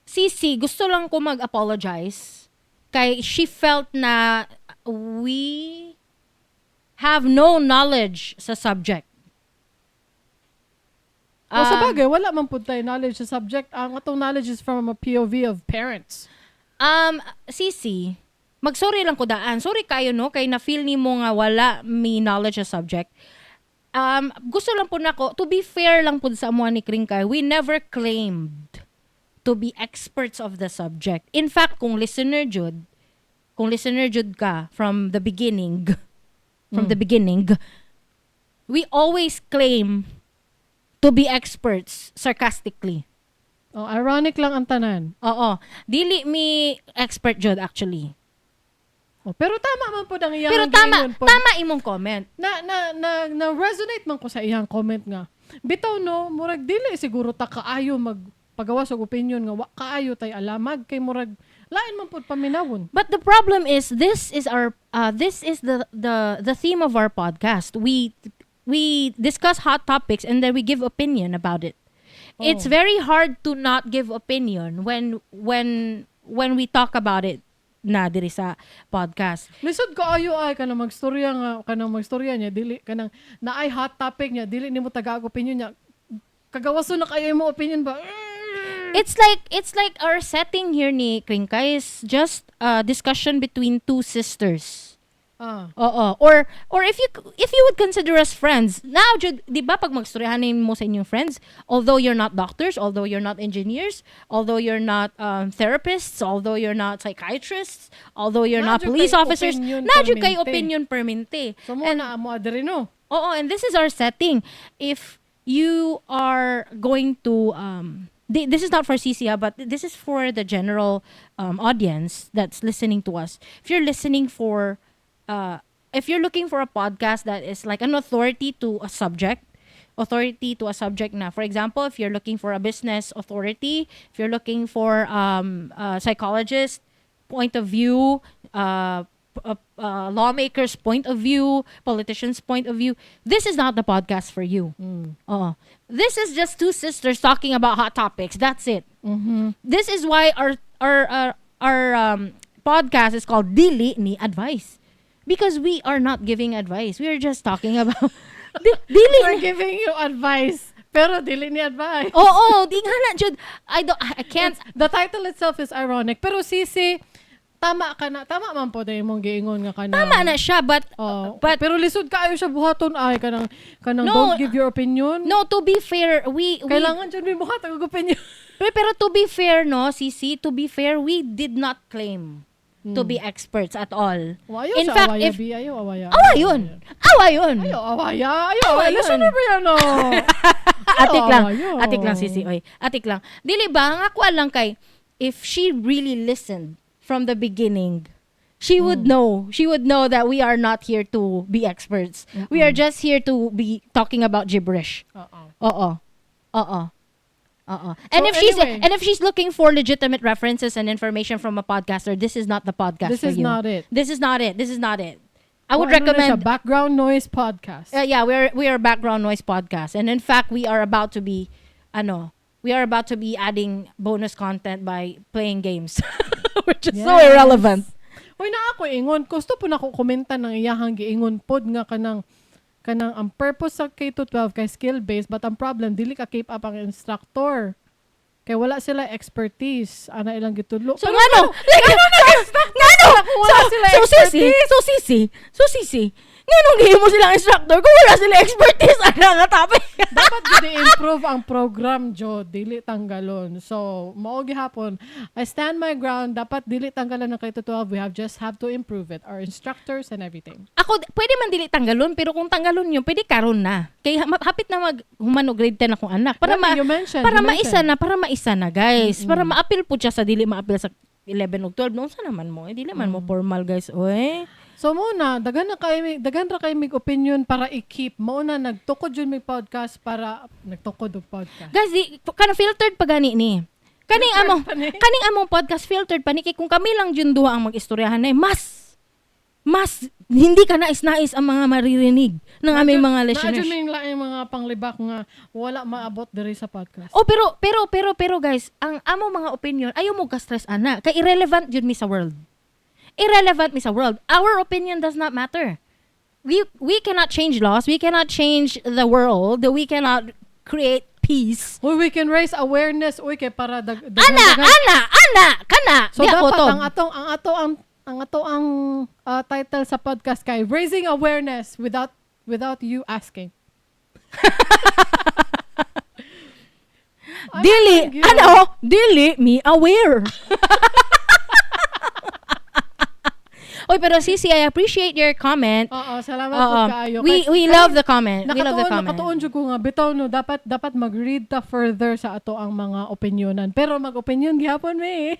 Sisi, gusto lang ko mag-apologize kay she felt na we have no knowledge sa subject. O sa Ah, bagay, wala man pud tayo knowledge sa subject. Ang atong knowledge is from a POV of parents. Sisi, magsorry lang ko daan. Sorry kayo no kay na-feel nimo nga wala mi knowledge sa subject. Gusto lang po nako to be fair lang pud sa amuan ni Kring kay we never claimed to be experts of the subject. In fact, kung listener jud ka from the beginning, we always claim to be experts sarcastically. Oh, ironic lang ang tanan. Oo. Dili mi expert jud actually. Oh, pero tama man pud ang iyang Pero tama, giingon pod. tama imong comment. Na resonate man ko sa iyang comment nga. Bitaw no, murag dili siguro ta kaayo mag pagawas og opinion nga wa kaayo tay alamag kay murag lain man pud paminawon. But the problem is this is the theme of our podcast. We discuss hot topics and then we give opinion about it. It's Oh. very hard to not give opinion when we talk about it na diri sa podcast. Lisod kaayo ay kanang magstorya nga kanang magstorya niya dili kanang naay hot topic niya dili nimo tagaag opinion niya. Kagawason na kayo mo opinion ba? It's like our setting here ni Kringka is just a discussion between two sisters. Ah. Oo. Or if you would consider us friends, now jud, 'di ba pag magstoryahan mo sa inyong friends, although you're not doctors, although you're not engineers, although you're not therapists, although you're not psychiatrists, although you're Naa not jud police kay officers, opinion naa jud kay permente. opinion permente. So mo na mo adiri no. Oo, and this is our setting. If you are going to this is not for CC, ah, but this is for the general audience that's listening to us. If you're looking for a podcast that is like an authority to a subject na. For example, if you're looking for a business authority, if you're looking for a psychologist point of view, lawmakers' point of view, politicians' point of view, this is not the podcast for you. Oo. This is just two sisters talking about hot topics. That's it. This is why our podcast is called Dili Ni Advice. Because we are not giving advice. We are just talking about dili We're giving you advice pero dili ni advice. Oo, di nga na jud. I don't I can't The title itself is ironic. Pero Sisi, Tama ka na, tama man po dahil mong giingon nga kanang. Tama na siya, but Oh, but pero lisod kaayo siya buhaton ay kanang No. don't give your opinion. No, to be fair, we Kailangan jud mi buhat og opinion. Pero to be fair, no, Sisi, to be fair, we did not claim to be experts at all. Wa, ayaw In sa fact, awaya, if bi, ayaw awaya. Awa yun. Awa yun. Ayaw awaya, ayaw. Awa Awa yun. yun. ba yan, no? Atik lang. Ayaw. Atik lang, Sisi. Oy. Atik lang. Dili ba, ang ako lang kay, if she really listened from the beginning, she would know. She would know that we are not here to be experts. We are just here to be talking about gibberish. Oo. Oo. Oo. Oo. And So if she's anyway. and if she's looking for legitimate references and information from a podcaster, this is not the podcast This for is you. not it. This is not it. This is not it. I would Kung ano na recommend siya, background noise podcast. Yeah, we are background noise podcast, and in fact, we are about to be, ano, we are about to be adding bonus content by playing games, which is so Yes. irrelevant. Uy, na ako ingon. Gusto po na ako komenta ng iyahang giingon pod nga kanang ang purpose sa K-12 kay skill based, but ang problem dili ka keep up ang instructor. Kay wala sila expertise ana ilang gitudlo. So Pero ngano? Like, ngano? Kung wala sila So sisi, expertise. so sisi, nganong gihimo silang instructor kung wala sila expertise ana nga topic? Dapat gid i-improve ang program, Jo, dili tanggalon. So, mao gihapon, I stand my ground, dapat dili tanggalon ng K-12. We have just have to improve it. Our instructors and everything. Ako, pwede man dili tanggalon, pero kung tanggalon yun, pwede karon na. Kay hapit na mag humano grade 10 akong anak. Para Grabe, ma you mentioned, para you maisa mentioned. na, para maisa na, guys. Para maapil po siya sa dili maapil sa 11 ug 12. Noon sa naman mo, eh, dili man mo formal, guys. Oy. So mo na daghan ra kay mig opinion para i-keep. Mo na nagtukod jud mig podcast para nagtukod og podcast. Guys, di, kana filtered pa gani ni. Kaning among pa ni. kaning among podcast filtered pa ni kay kung kami lang jud duha ang magistoryahan na mas hindi ka nais-nais ang mga maririnig ng aming mga listeners. Naa jud laing mga panglibak nga wala maabot diri sa podcast. Oh, pero guys, ang amo mga opinion ayaw mo ka-stress ana kay irrelevant jud mi sa world. Irrelevant mi sa world. Our opinion does not matter. We cannot change laws, we cannot change the world, we cannot create peace. Uy, we can raise awareness uy kay para daghan Ana, ana, ana, kana. So Di ako dapat to. ang ato ang title sa podcast kay Raising Awareness without you asking. Ay, Dili, thank you. ano? Dili me aware. Oy, pero Sisi, I appreciate your comment. Oo, salamat Oo. po kaayo. We Kay- we love the comment. We love the Nakatuon, comment. nakatuon jud ko nga bitaw no dapat mag-read ta further sa ato ang mga opinionan. Pero mag-opinion gihapon mi.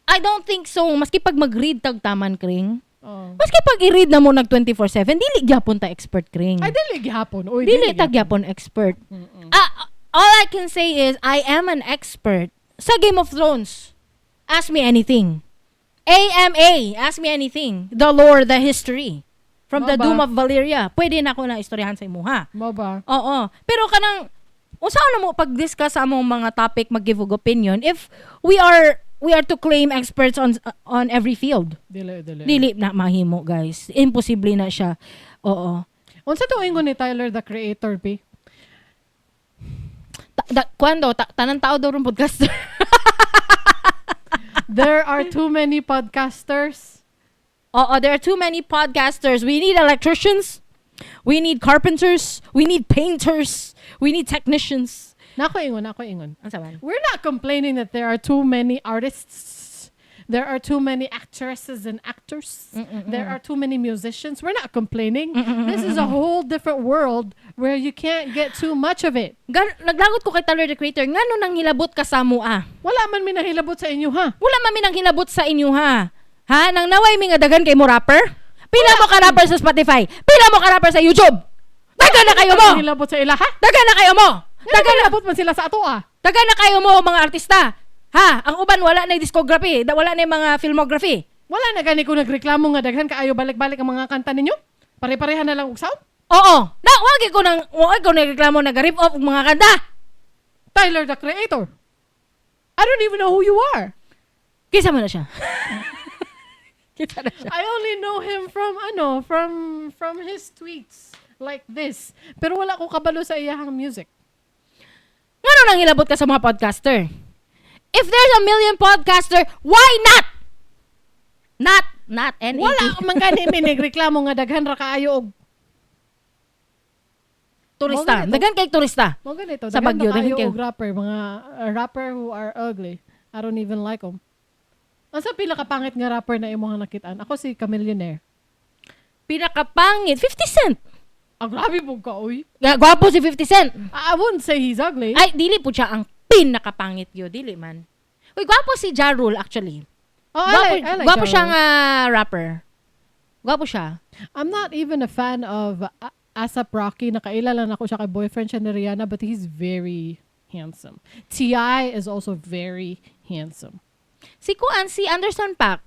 I don't think so. Maski pag mag-read tag taman kring. Oh. Maski pag i-read na mo nag 24/7, dili gyapon ta expert kring. Ay dili gihapon. Uy, Dili ta gyapon expert. Ah, all I can say is I am an expert sa Game of Thrones. Ask me anything. AMA, ask me anything. The lore, the history. From the Mao ba? Doom of Valyria. Pwede na ako na istoryahan sa imuha. Mao ba? Oo. Pero kanang unsa na mo pag-discuss sa among mga topic, mag-give og opinion if we are to claim experts on every field. Dili dili. Dili na mahimo, guys. Imposible na siya. Oo. Unsa to ingon ni Tyler, the Creator, B? Kwando tanan tao daw ron podcaster. There are too many podcasters. Oo, there are too many podcasters. We need electricians. We need carpenters. We need painters. We need technicians. Nako ingon, nako ingon. Ang saban? We're not complaining that there are too many artists. There are too many actresses and actors. There are too many musicians. We're not complaining. This is a whole different world where you can't get too much of it. Naglagot ko kay Tyler the Creator, ngano nang hilabot ka sa mua? Wala man mi nahilabot sa inyo ha. Wala man mi nang hilabot sa inyo ha. Ha? Nang naway mi nga daghan kay mo rapper? Pila mo ka rapper sa Spotify? Pila mo ka rapper sa YouTube? Daghan na kayo mo! Nahilabot sa ila ha. Daghan na kayo mo! Daghan nahilabot man sila sa ato ah. Daghan na kayo mo mga artista. Ha? Ang uban wala na yung discography, wala na yung mga filmography. Wala na gani ko nagreklamo nga daghan kaayo balik-balik ang mga kanta ninyo. Pare-pareha na lang og sound. Oo. Na wagi ko nang wagi ko nagreklamo nag-rip off og mga kanta. Tyler the Creator. I don't even know who you are. Kisa mo na siya. Kisa na siya. I only know him from ano, from his tweets like this. Pero wala ko kabalo sa iyahang music. Ngano nang hilabot ka sa mga podcaster? If there's a million podcaster, why not? Not, not, N-A-T. Wala man gani mi nagreklamo nga daghan ra kaayo og Turista. Mo ganito. Daghan kay turista. Mo ganito, Sa daghan Baguio, ra kaayo daghan kayo. og rapper, mga rapper who are ugly. I don't even like them. Ang sa pila kapangit nga rapper na imong nakitaan? Ako si Chamillionaire. Pinakapangit. 50 Cent. Ang grabe po ka, oy. Gwapo si 50 Cent. I wouldn't say he's ugly. Ay, dili po siya ang pinakapangit yun. Dili man. Uy, gwapo si Ja Rule actually. Oh, Gwapo, I like gwapo Ja siya Rule. nga rapper. Gwapo siya. I'm not even a fan of ASAP Rocky. Nakaila lang ako siya kay boyfriend siya ni Rihanna, but he's very handsome. T.I. is also very handsome. Si Kuan, si Anderson Paak,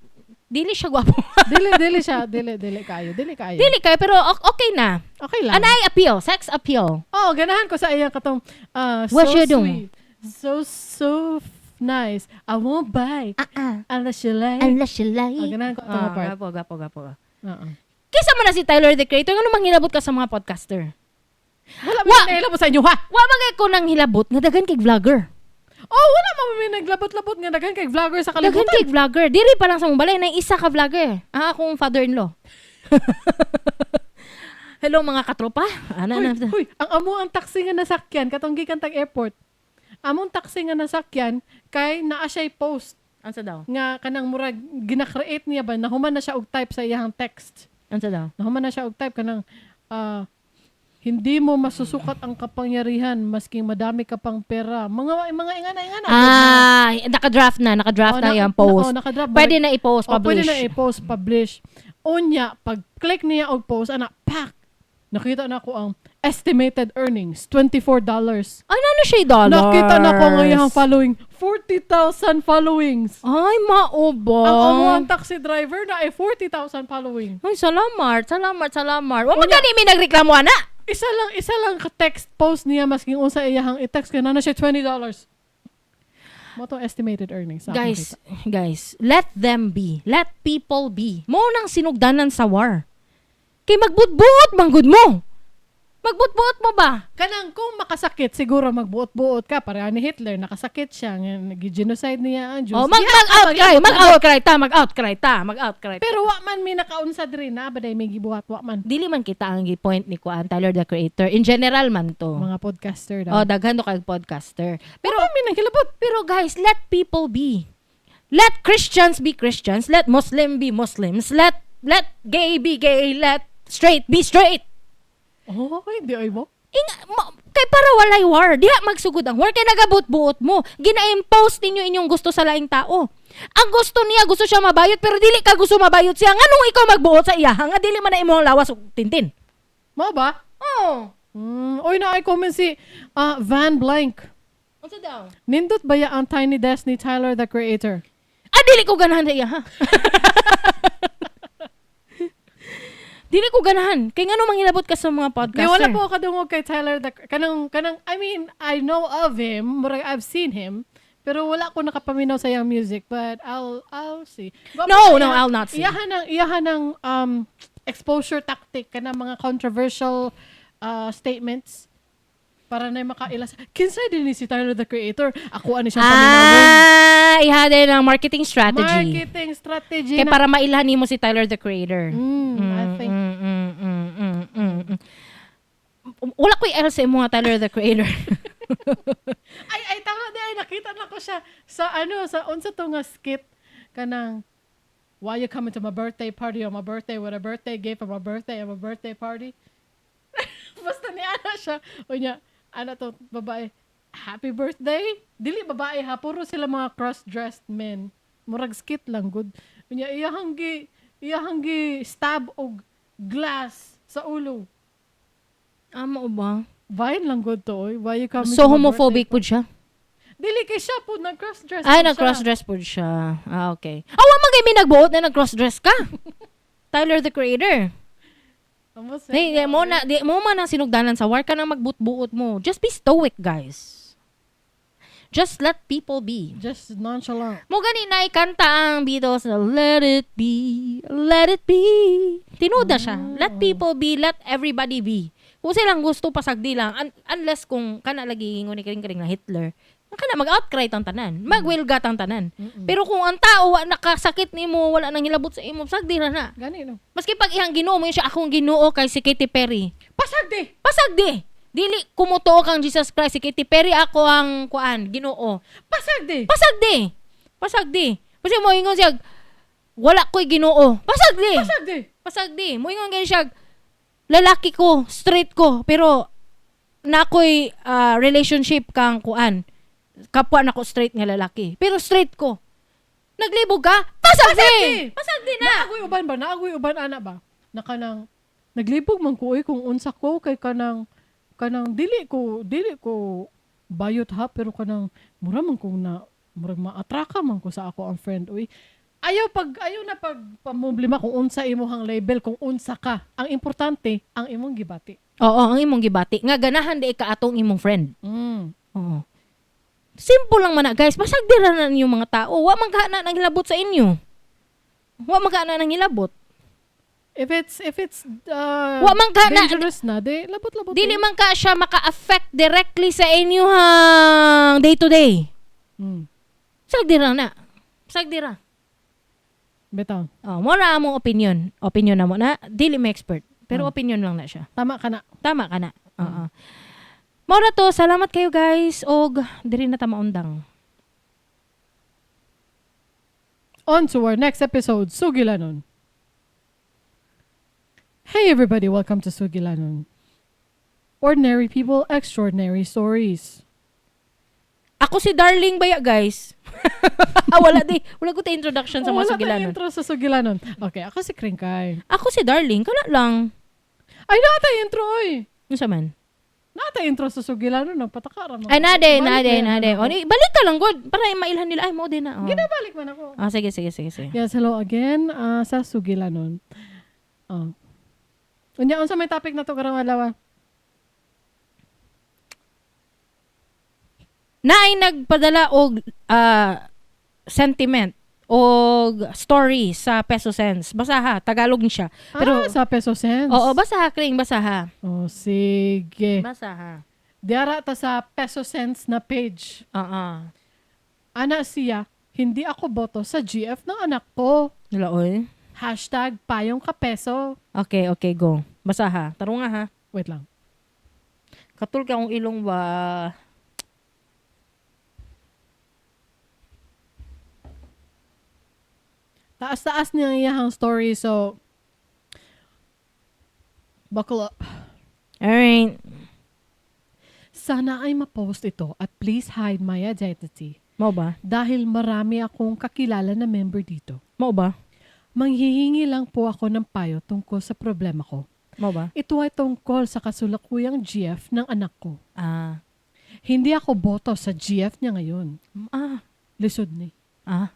dili siya gwapo. Dili, dili siya. Dili, dili kayo. Dili kayo. Dili kayo, pero okay na. Okay lang. Anay appeal, sex appeal. Oh, ganahan ko sa iyang katong What so you doing? sweet. So, so nice. I won't bite unless you like. Unless you like. Oh, ganahan ko itong Ah, part. Gwapo, gwapo, gwapo. Oo. Kisa mo na si Tyler, the Creator, ngano manghilabot ka sa mga podcaster? Wala man nailabot sa inyo, ha? Wa man kay ko nang hilabot nga daghan kay vlogger. Oh, wala man may naglabot-labot nga daghan kay vlogger sa Daghan kalibutan. kay vlogger. Diri pa lang sa mong balay na isa ka vlogger. Ah, akong father-in-law. Hello mga katropa. Ana Huy, na. huy, ang amo ang taxi nga nasakyan katong gikan tag airport. Among taxi nga nasakyan kay naa siya'y post Ansa daw? nga kanang murag gina-create niya ba nahuman na siya og type sa iyang text. Ansa daw? Nahuman na siya og type kanang hindi mo masusukat ang kapangyarihan masking madami ka pang pera. Mga ingana ingana. Ah, naka-draft na, naka-draft Oh, na yung post. Oh, naka-draft. Pwede na i-post, Oh, publish. pwede na i-post, publish. Unya, pag click niya og post, ana, pak! Nakita na ako ang estimated earnings, $24. Ay, ano siya dollars? Nakita na ko ang iyang following, 40,000 followings. Ay, mao ba? Ang amo ang taxi driver na ay 40,000 following. Ay, salamat, salamat, salamat. Wa man gani mi nagreklamo ana. Isa lang ka-text post niya masking unsa iyahang i-text kay na siya $20. Mo tong estimated earnings. Sa akong Guys, nakita. guys, let them be. Let people be. Mo nang sinugdanan sa war. Kay magbutbuot manggud mo. Magbutbuot mo ba? Kanang kung makasakit siguro magbuot-buot ka pareha ni Hitler nakasakit siya nga gi-genocide niya ang Jews. Oh, mag Yeah, mag outcry, mag outcry ta, mag outcry ta, mag outcry. Pero wa man mi nakaunsa diri na baday may gibuhat wa man Dili man kita ang gi-point ni Kuan Tyler the Creator. In general man to. mga podcaster daw. Oh, daghan to kag podcaster. Pero mi nang hilabot. Pero guys, let people be. Let Christians be Christians, let Muslim be Muslims, let gay be gay, let straight be straight. Oh, hindi ay mo. Inga, mo, kay para walay war. Diha magsugod ang war kay nagabot-buot mo. Gina-impose ninyo inyong gusto sa laing tao. Ang gusto niya, gusto siya mabayot pero dili ka gusto mabayot siya. Nganong ikaw magbuot sa iya? Nga dili man na imong lawas ug tintin. Mao ba? Oh. Oy na ay comment si Van Blank. Unsa daw? Nindot ba ya ang Tiny Desk ni Tyler the Creator? Ah, dili ko ganahan sa iya, ha? Dili ko ganahan. Kay ngano manghilabot ka sa mga podcaster? Di wala po ako kadungog kay Tyler the kanang I mean, I know of him, murag I've seen him, pero wala ko nakapaminaw sa iyang music, but I'll see. Gwapo No, siya. no, I'll not see. Iyahan ng exposure tactic kanang mga controversial statements para na makailas. Kinsay din ni si Tyler the Creator? Ako ani siyang paminawon. Ah, iha din ang marketing strategy. Marketing strategy Kay na. para mailhan nimo si Tyler the Creator. I think Wala ko'y L sa imo nga Tyler the Creator. Ay, ay, tama di. Ay, nakita na ko siya sa ano, sa unsa to nga skit kanang why you coming to my birthday party on my birthday with a birthday gift on my birthday and my birthday party? Basta ni ana siya. Unya, ana to, babae, happy birthday? Dili babae ha, puro sila mga cross-dressed men. Murag skit lang, good. Unya, iyahang gi stab og glass sa ulo. Amo ba? Vine lang good to, oy. Why you coming So to my homophobic birthday pud siya. Dili kay siya po nag-cross-dress. Ay, po siya. nag-cross-dress pud siya. Ah, okay. Ah, wa man kay may nagbuot na nag-cross-dress ka. Tyler the Creator. Amo sa Di, di, mo na, di, mo man ang sinugdanan sa war ka nang magbuot-buot mo. Just be stoic, guys. Just let people be. Just nonchalant. Mo gani na ikanta ang Beatles na let it be, let it be. Tinuod na siya. Let people be, let everybody be. Kung silang gusto pasagdi lang unless kung kana lagi ingon ni kring kring na Hitler. Kana mag-outcry tang tanan. Magwilga tang tanan. Pero kung ang tao wa nakasakit nimo, wala nang hilabot sa imo, sagdi ra na. Gani no. Maski pag iyang Ginoo mo siya akong Ginoo kay si Katy Perry. Pasagdi. Pasagdi. Dili kumutuo kang Jesus Christ si Katy Perry ako ang kuan Ginoo. Pasagdi. Pasagdi. Pasagdi. Kasi mo ingon siya wala ko'y Ginoo. Pasagdi. Pasagdi. Pasagdi. Moingon gani siya lalaki ko, straight ko, pero na ako'y relationship kang kuan. Kapwa na ko straight nga lalaki. Pero straight ko. Naglibog ka? Pasagdi! Pasagdi! Pasagdi na! Naagoy uban ba? Naagoy uban ana ba? Na kanang naglibog man ko oy kung unsa ko kay kanang kanang dili ko bayot ha, pero kanang mura man ko na murag maatraka man ko sa ako ang friend oy. Ayaw na pag pamumblema kung unsa imong label, kung unsa ka. Ang importante ang imong gibati. Oo, ang imong gibati. Nga ganahan di ka atong imong friend. Oo. Simple lang man na, guys. Pasagdi ra na ninyong mga tao. Wa man ka na nang hilabot sa inyo. Wa man ka na nang hilabot. If it's Wa man ka na- dangerous na, di labot-labot. Dili man ka siya maka-affect directly sa inyong day to day. Sagdi ra na. Sagdi ra. Bitaw. Oh, mo ra among opinion. Opinion na mo na. Dili mo expert. Pero opinion lang na siya. Tama ka na. Tama ka na. Oo. Mao ra to. Salamat kayo guys. Og diri na ta maundang. On to our next episode, Sugilanon. Hey everybody, welcome to Sugilanon. Ordinary people, extraordinary stories. Ako si Darling Baya, guys. Ah, wala di. Wala ko ta introduction sa Oh, mga wala tayong Sugilanon. intro sa Sugilanon. Okay, ako si Kringkay. Ako si Darling. Kana lang. Ay, naa tay intro, oy! Unsa man? Naa tay intro sa Sugilanon, nagpataka ra man. Ay, nade, Balik nade, ba yan nade. ako? O, di, balik ka lang, good. Para mailhan nila. Ay, mo din na. Oh. Ginabalik man ako. Ah, sige, sige, sige, sige. Yes, hello again sa Sugilanon. Oh. Unya, unsa may topic na to karong adlaw? Naay nagpadala og sentiment og story sa Peso Sense. Basa ha, Tagalog ni siya. Pero Ah, sa Peso Sense. Oo, basa ha, Kring, basa ha. Oh, sige. Basa ha. Diara ta sa Peso Sense na page. Oo. Ana siya, hindi ako boto sa GF ng anak ko. Nalaoy. #payongkapeso. Okay, okay, go. Basa ha. Tarong nga ha. Wait lang. Katul ka akong ilong ba? Taas-taas niya ang iyahang story, so buckle up. Alright. Sana ay mapost ito at please hide my identity Mao ba? dahil marami akong kakilala na member dito. Mao ba? Manghihingi lang po ako ng payo tungkol sa problema ko. Mao ba? Ito ay tungkol sa kasulukuyang GF ng anak ko. Ah. Hindi ako boto sa GF niya ngayon. Ah. Lisod ni. Ah.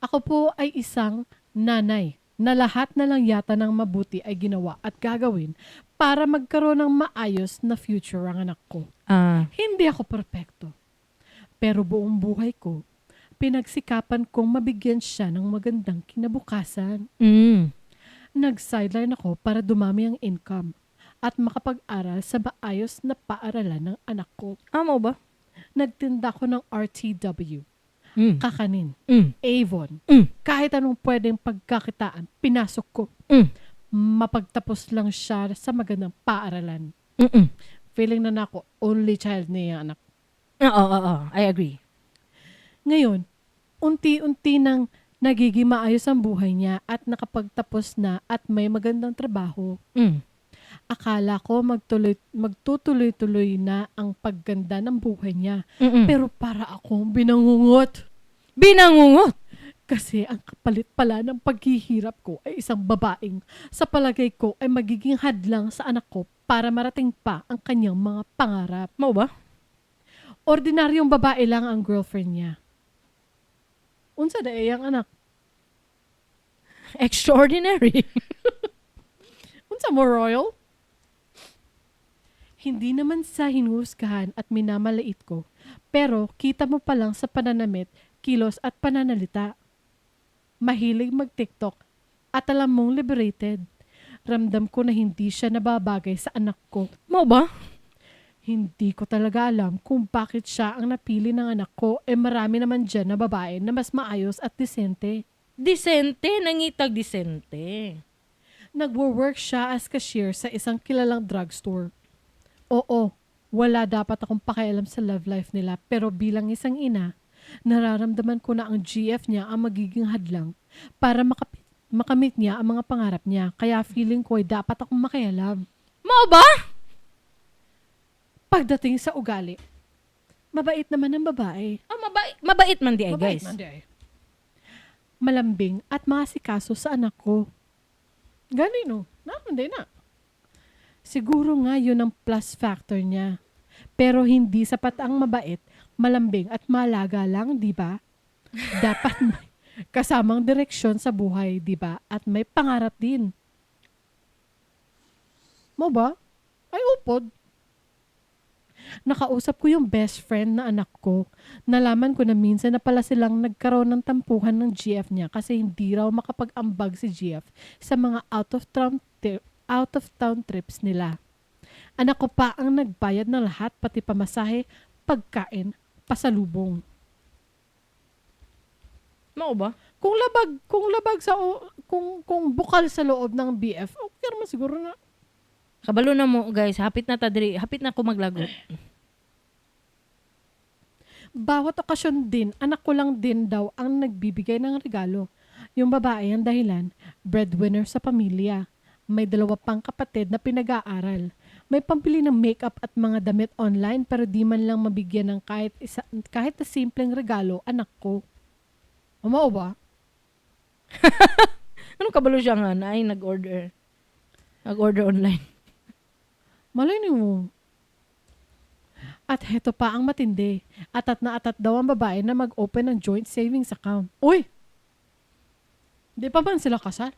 Ako po ay isang nanay na lahat na lang yata ng mabuti ay ginawa at gagawin para magkaroon ng maayos na future ang anak ko. Ah. Hindi ako perpekto. Pero buong buhay ko, pinagsikapan kong mabigyan siya ng magandang kinabukasan. Nag-sideline ako para dumami ang income at makapag-aral sa maayos na paaralan ng anak ko. Ah, mao ba? Nagtinda ko ng RTW, kakanin, Avon, kahit anong pwedeng pagkakitaan, pinasok ko. Mapagtapos lang siya sa magandang paaralan. Mm-mm. Feeling na nako, only child niya anak. Oo, oo, oo. I agree. Ngayon, unti-unti nang nagiging maayos ang buhay niya at nakapagtapos na at may magandang trabaho. Akala ko magtutuloy-tuloy na ang pagganda ng buhay niya. Pero para akong binangungot. Binangungot? Kasi ang kapalit pala ng paghihirap ko ay isang babaeng sa palagay ko ay magiging hadlang sa anak ko para marating pa ang kanyang mga pangarap. Mao ba? Ordinaryong babae lang ang girlfriend niya. Unsa da iyang anak? Extraordinary. Unsa mo royal? Hindi naman sa hinuhusgahan at minamaliit ko, pero kita mo pa lang sa pananamit, kilos at pananalita. Mahilig mag-TikTok at alam mong liberated. Ramdam ko na hindi siya nababagay sa anak ko. Mao ba? Hindi ko talaga alam kung bakit siya ang napili ng anak ko, eh marami naman dyan na babae na mas maayos at disente. Disente, nangitag disente. Nagwo-work siya as cashier sa isang kilalang drugstore. Oo, wala dapat akong pakialam sa love life nila, pero bilang isang ina, nararamdaman ko na ang GF niya ang magiging hadlang para makamit niya ang mga pangarap niya. Kaya feeling ko ay dapat akong makialam. Mao ba? Pagdating sa ugali, mabait naman ang babae. Oh, mabait, mabait man di ay, Mabait guys. man di ay. Malambing at maasikaso sa anak ko. Gani no? Na, hindi na. Siguro nga yun ang plus factor niya. Pero hindi sapat ang mabait, malambing at malaga lang, di ba? Dapat may kasamang direksyon sa buhay, di ba? At may pangarap din. Mo ba? Ay, upod. Nakausap ko yung best friend na anak ko. Nalaman ko na minsan na pala silang nagkaroon ng tampuhan ng GF niya kasi hindi raw makapag-ambag si GF sa mga out of town trips nila. Anak ko pa ang nagbayad ng lahat, pati pamasahe, pagkain, pasalubong. Mao ba? Kung labag sa kung bukal sa loob ng BF, okay naman siguro na. Kabalo na mo, guys. Hapit na ta diri. Hapit na ko maglagot. Bawat okasyon din, anak ko lang din daw ang nagbibigay ng regalo. Yung babae ang dahilan, breadwinner sa pamilya. May dalawa pang kapatid na pinag-aaral. May pambili ng makeup at mga damit online, pero di man lang mabigyan ng kahit isa, kahit na simpleng regalo, anak ko. Mao ba? Ano, kabalo siya nga na ay nag-order. Nag-order online. Malay niyo. At heto pa ang matindi. Atat na atat daw ang babae na mag-open ng joint savings account. Uy! Di pa man sila kasal.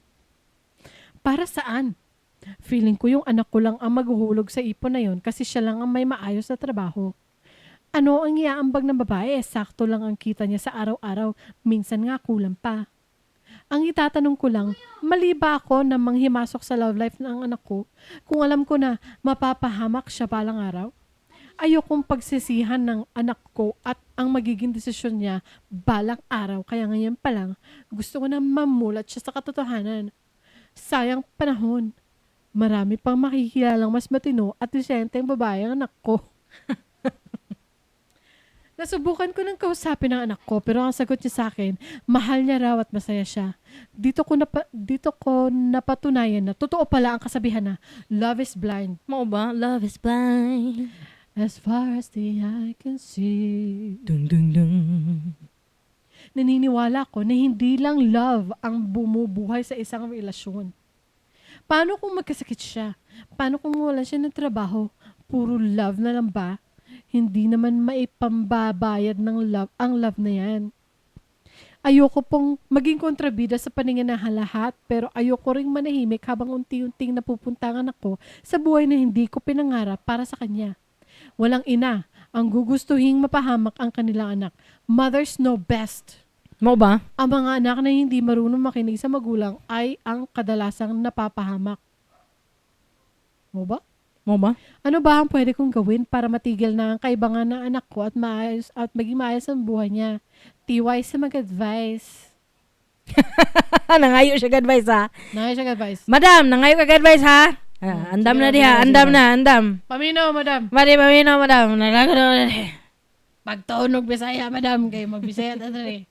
Para saan? Feeling ko yung anak ko lang ang maghuhulog sa ipon na yon kasi siya lang ang may maayos na trabaho. Ano ang iaambag ng babae? Sakto lang ang kita niya sa araw-araw. Minsan nga kulang pa. Ang itatanong ko lang, mali ba ako na manghimasok sa love life ng anak ko kung alam ko na mapapahamak siya balang araw? Ayokong pagsisihan ng anak ko at ang magiging desisyon niya balang araw. Kaya ngayon pa lang, gusto ko na mamulat siya sa katotohanan. Sayang panahon. Marami pang makikilalang mas matino at disenteng babae ang anak ko. Nasubukan ko nang kausapin ang anak ko, pero ang sagot niya sa akin, mahal niya raw at masaya siya. Dito ko napatunayan na totoo pala ang kasabihan na love is blind. Mao ba? Love is blind. As far as the eye can see. Dung dung dung. Naniniwala ko na hindi lang love ang bumubuhay sa isang relasyon. Paano kung magkasakit siya? Paano kung wala siya ng trabaho? Puro love na lang ba? Hindi naman maipambabayad ng love ang love na yan. Ayoko pong maging kontrabida sa paningin ng lahat, pero ayoko ring manahimik habang unti-unting napupunta ang anak ko sa buhay na hindi ko pinangarap para sa kanya. Walang ina ang gugustuhing mapahamak ang kanilang anak. Mothers know best. Mao ba? Ang mga anak na hindi marunong makinig sa magulang ay ang kadalasang napapahamak. Mao ba? Mao ba? Ano ba ang pwede kong gawin para matigil na ang kaibangan ng anak ko at maayos at maging maayos ang buhay niya? TY sa mag-advise. Nangayo siya advice ha. Nangayo siya advice. Madam, nangayo ka advice ha. Ah, andam Sige na na, diha, sige na, andam sige na, andam. Paminaw, madam. Madi paminaw, madam. Nalago na. Pagtunog Bisaya, madam. Kayo magbisaya ta diri.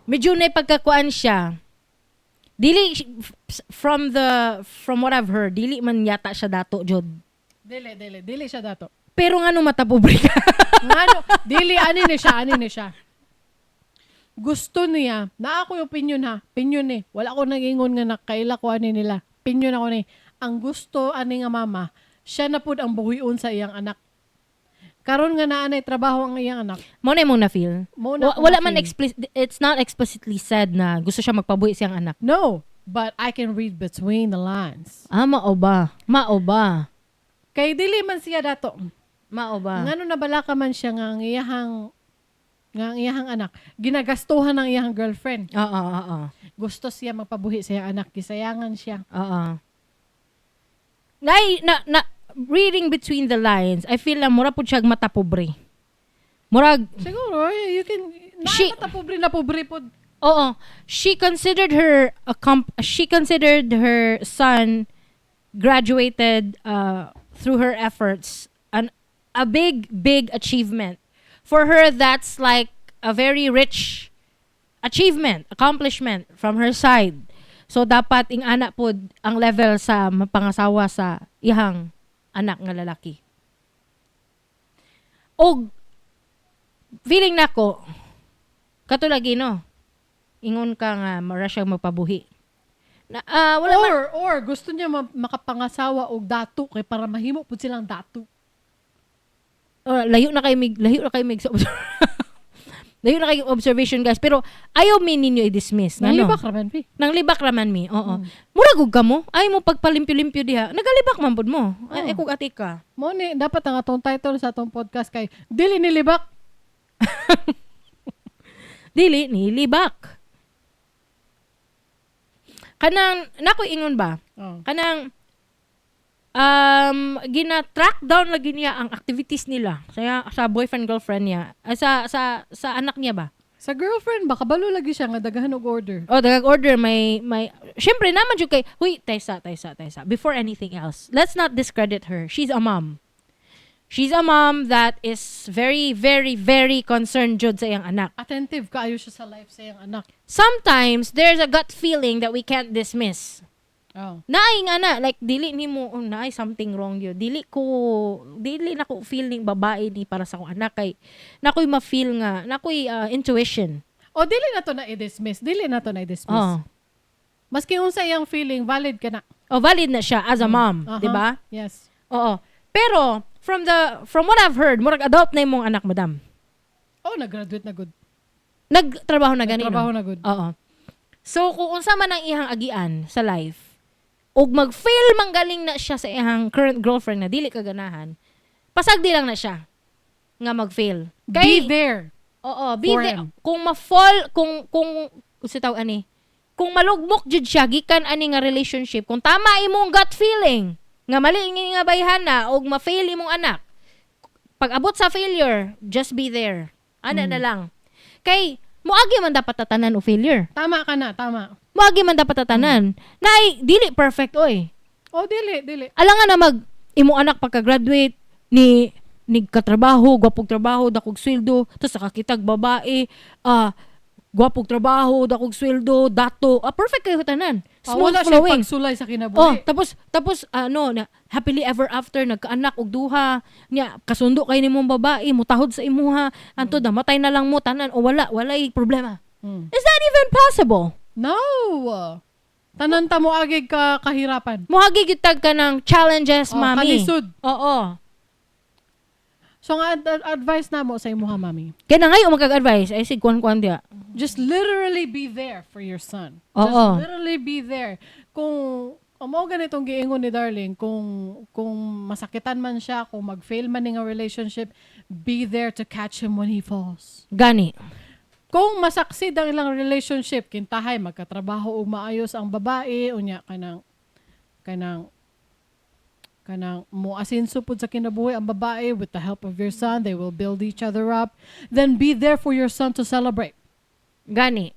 Medyo na pagkakuan siya. Dili from what I've heard, dili man yata siya dato jud. Dili, dili. Dili siya dato. Pero ngano matapobre ka? Ngano, dili, ani ni siya, ani ni siya. Gusto niya, na ako yung opinion ha, opinion eh. Wala ko nagingon nga nakaila ko ani nila. Opinion ako ni. Ang gusto ani nga mama, siya na pud ang buhion sa iyang anak. Karon nga naa nay trabaho ang iyang anak. Mao na imong na-feel. Mao na akong Wala man na-feel. it's not explicitly said na gusto siya magpabuhi siyang anak. No, but I can read between the lines. Ah, mao ba? Mao ba? Kay dili man siya dato. Mao ba? Ngano nabalaka man siya nga ang iyahang anak ginagastuhan ng iyahang girlfriend. Oo, oo, oo. Gusto siya magpabuhi sa iyang anak, gisayangan siya. Oo. Na reading between the lines, I feel na mura pud siya mata pobre. Murag Siguro, eh, you can na mata pobre na pobre pod. Oo, she considered her son graduated through her efforts an a big, big achievement. For her, that's like a very rich achievement, accomplishment from her side. So dapat ing-ana pod ang level sa mapangasawa sa ihang anak nga lalaki. Og feeling nako kato lagi, no, ingon ka nga mara siya magpabuhi. Na, wala man Or gusto niya makapangasawa og dato kay para mahimo pud silang dato. Layo na kay observation, guys, pero ayaw mi ninyo i-dismiss ngano. Nalibak ra man, Pi. Nang libak raman mi, oo. Murag og kamo, ay mo pagpalimpyo-limpyo diha. Nagalibak man pud mo. Ay, Oh. kung ati ka. Mo ni dapat ang atong title sa atong podcast kay "Dili Nilibak." Dili ni libak. Kanang nako ingon ba? Oh. Kanang gina-track down lagi niya ang activities nila sa boyfriend girlfriend niya, ah, sa anak niya ba? Sa girlfriend ba, kabalo lagi siya nga daghan og order. Oh, dagag order, may syempre naman jud kay, huy, Tessa, Tessa, Tessa. Before anything else, let's not discredit her. She's a mom. She's a mom that is very, very, very concerned jud sa iyang anak. Attentive kaayo siya sa life sa iyang anak. Sometimes there's a gut feeling that we can't dismiss. Oh. Naay nga na like dili nimo, oh, naay something wrong yun. Dili na ko feeling babae ni para sa akong anak kay nakoy ma-feel nga nakoy intuition. O dili na to na i-dismiss. Dili na to na i-dismiss. Oh. Maski unsa iyang feeling, valid ka na. Oh, valid na siya as a mom, di ba? Yes. Oo. Pero from what I've heard, murag adult na imong anak, madam. Oh, nag-graduate na good. Nagtrabaho na ganino. Nagtrabaho na good. Oo. So kung unsa man ang iyang agian sa life, ug mag-fail man galing na siya sa iyang current girlfriend na dili ka ganahan, pasagdi lang na siya nga mag-fail. Be there. Oo, be For there. him. Kung ma-fall, kung sa tawag ani, kung malugmok jud siya gikan ani nga relationship, kung tama imong gut feeling nga mali nga bayhana og ma-fail imong anak, pag abot sa failure, just be there. Ana na lang. Kay moagi man dapat tatanan o failure. Tama ka na, tama. Moagi man dapat tatanan. Nay dili perfect oy. Oh, dili, dili. Alangan na mag imo anak pagka-graduate ni katrabaho, gwapog trabaho, dakog sweldo, tapos nakakitag babae, gwapog trabaho, dakog sweldo, dato. Ah, perfect kayo tanan. Ah, Smooth wala siya flowing. pagsulay sa Oh, kinabuhi. tapos tapos ano na happily ever after, nagkaanak og duha, nya kasundo kay nimong babae, mutahod sa imuha, anto namatay na lang mo tanan o wala, walay problema. Is that even possible? No. Tanan ta mo agig ka kahirapan. Moagi gyud tag ka ng challenges, Oh, mami. kalisod. Oo. So nga advice na mo sa imuha, mami. Kaya na ngayon magkag-advise ay sig kuan-kuan diya. Just literally be there for your son. Oo. Just literally be there. Kung mao ganitong giingon ni Darling, kung masakitan man siya, kung mag-fail man ning relationship, be there to catch him when he falls. Gani. Kung ma-succeed ang ilang relationship, kintahay magkatrabaho og maayos ang babae, unya kanang mo asinso pud sa kinabuhi ang babae with the help of your son, they will build each other up. Then be there for your son to celebrate. Gani.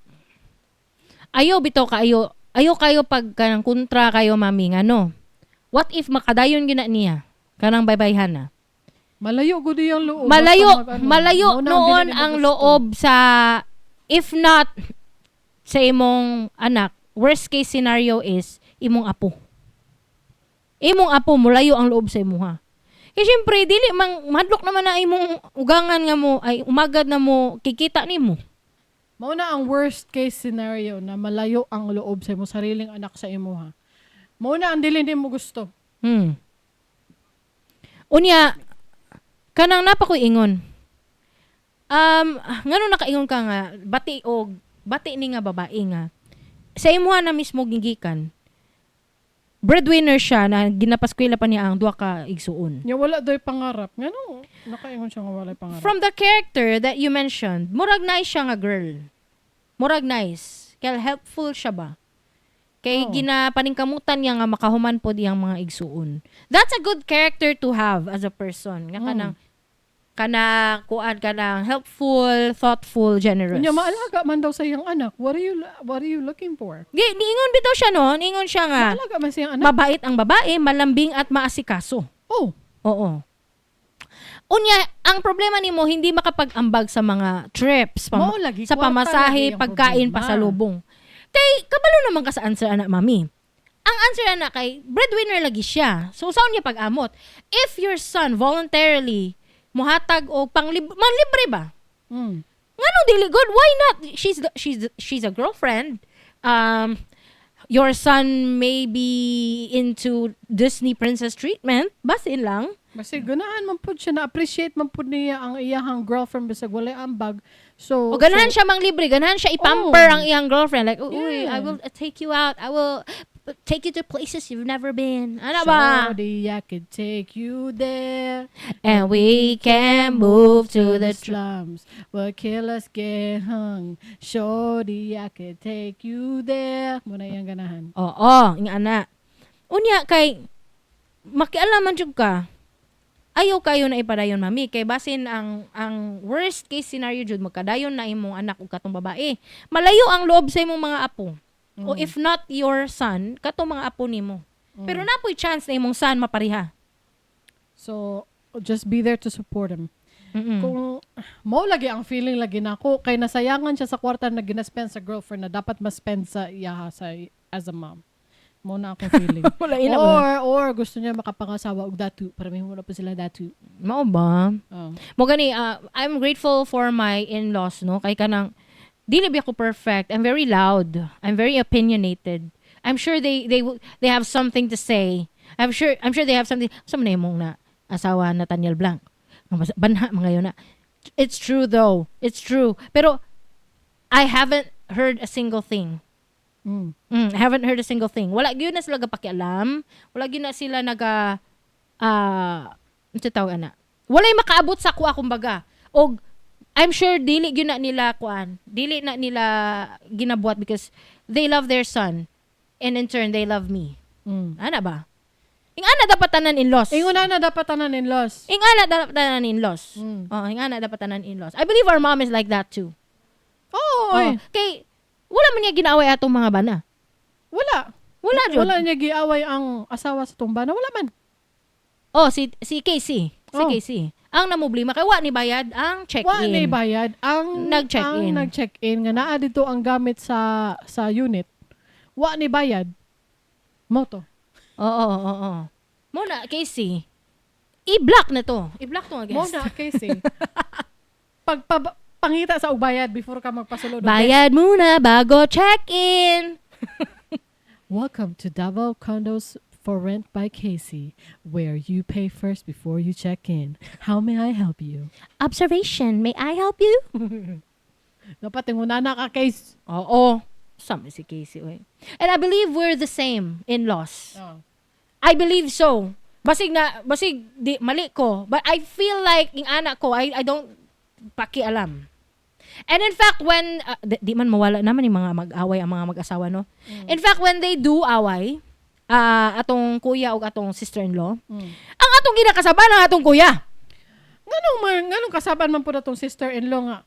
Ayo bitaw kaayo, ayo kayo pag kanang kontra kayo, mami, nga no. What if makadayon gina niya kanang baybayhan na? Malayo gud iyang loob. Malayo, Basta mag-ano. malayo Mao na ang noon dili nimo ang gusto. loob sa, if not sa imong anak, worst case scenario is imong apo. Imong apo mulayo ang loob sa imuha. Kay syempre dili mang mahadlok naman na imong ugangan nga mo ay umagad na mo kikita nimo. Mao na ang worst case scenario na malayo ang loob sa imong sariling anak sa imuha. Mao na ang dili nimo gusto. Unya kanang napa ko'y ingon. Ngano nakaingon ka nga bati og bati ni nga babae nga sa imuha na mismo gigikan. Breadwinner siya na ginapaskwela pa niya ang duha ka igsuon. Nya wala doy pangarap. Ngano nakaingon siya nga walay pangarap? From the character that you mentioned, murag nice siya nga girl. Murag nice. Kaya helpful siya ba? Kay ginapaningkamutan niya nga makahuman pod iyang mga igsuon. That's a good character to have as a person. Nga kanang kuan, kanang helpful, thoughtful, generous. Unya maalaga man daw sa iyang anak. What are you looking for? Gi, niingon bitaw siya, no? Niingon siya nga Maalaga man sa iyang anak. Mabait ang babae, malambing at maasikaso. Oh. Oo. Unya, ang problema nimo hindi makapag-ambag sa mga trips, Mao lagi, sa kwarta pamasahe, lagi ang pagkain, problema. Pasalubong. Kay kabalo naman ka sa answer ana, mami. Ang answer ana kay breadwinner lagi siya. So saan niya pag-amot? If your son voluntarily muhatag og manlibre ba? Ngano dili good? Why not? She's a girlfriend. Your son may be into Disney princess treatment. Basin lang. Basta ganahan man pud siya, na-appreciate man pud niya ang iyahang girlfriend bisag walay ambag. So, O ganahan so, siya mang libre, ganahan siya ipamper ang iyang girlfriend. Like, "Uy, I will take you out. I will take you to places you've never been." Ano ba? Shorty, I could take you there. And we can move to the slums where killers get hung. Shorty, I could take you there. Mao na iyang ganahan. Oo, ing ana. Unya kay makialaman jud ka. Ayaw kayo na ipadayon, mami, kay basin ang worst case scenario jud, magkadayon na imong anak ug katong babae. Malayo ang loob sa imong mga apo. O if not your son, katong mga apo nimo. Pero napoy chance na imong son mapariha. So, just be there to support him. Kung mo lagi ang feeling lagi nako kay nasayangan siya sa kwarta na gina-spend sa girlfriend na dapat ma-spend sa iyaha sa as a mom. Mo na akong feeling. Wala ina. Or gusto niya makapangasawa og datu para mahimo na po sila datu. Mao ba? Oh. Mo gani, I'm grateful for my in-laws, no, kay kanang dili ba ako perfect. I'm very loud. I'm very opinionated. I'm sure they have something to say. I'm sure they have something sa man imong na asawa Nathaniel Blanc. Nga banha mga yun na. It's true though. It's true. Pero I haven't heard a single thing. I haven't heard a single thing. Wala gyud na sila gapakialam. Wala gyud na sila naga unsa tawag ana. Walay makaabot sa kuha kumbaga. Og I'm sure dili gyud na nila kuan. Dili na nila ginabuhat because they love their son and in turn they love me. Ana ba? Ing ana dapat tanan in-laws. Ingon na na dapat tanan in-laws. Ing ana dapat tanan in-laws. Oh, ing ana dapat tanan in-laws. I believe our mom is like that too. Oo, Oh, oy. kay wala man niya ginaaway atong mga bana. Wala. Wala jud. Wala niya giaway ang asawa sa tumba na wala man. Oh, si Casey. Si Casey. Ang namoblema kay wa ni bayad ang check-in. Wa ni bayad ang Nag-check-in. Ang nag-check-in nga naa dito ang gamit sa unit. Wa ni bayad. Moto. Oo. Mo na Casey. I-block na to. I-block to nga Mo guest. na Casey. Pag pangita sa og bayad before ka magpasulod og guest. Bayad muna bago check-in. Welcome to Davao Condos for Rent by Casey, where you pay first before you check in. How may I help you? Observation, may I help you? Dapat inguna na ka, Case. Oo. Sama si Casey. Oy. And I believe we're the same in-laws. Oh. I believe so. Basig na, basig, di, mali ko. But I feel like, yung anak ko, I don't pakialam. And in fact, when, di man mawala naman yung mga mag-away ang mga mag-asawa, no? In fact, when they do away, atong kuya o atong sister-in-law, ang atong ginakasaban ang atong kuya. Nganong kasaban man po na tong sister-in-law nga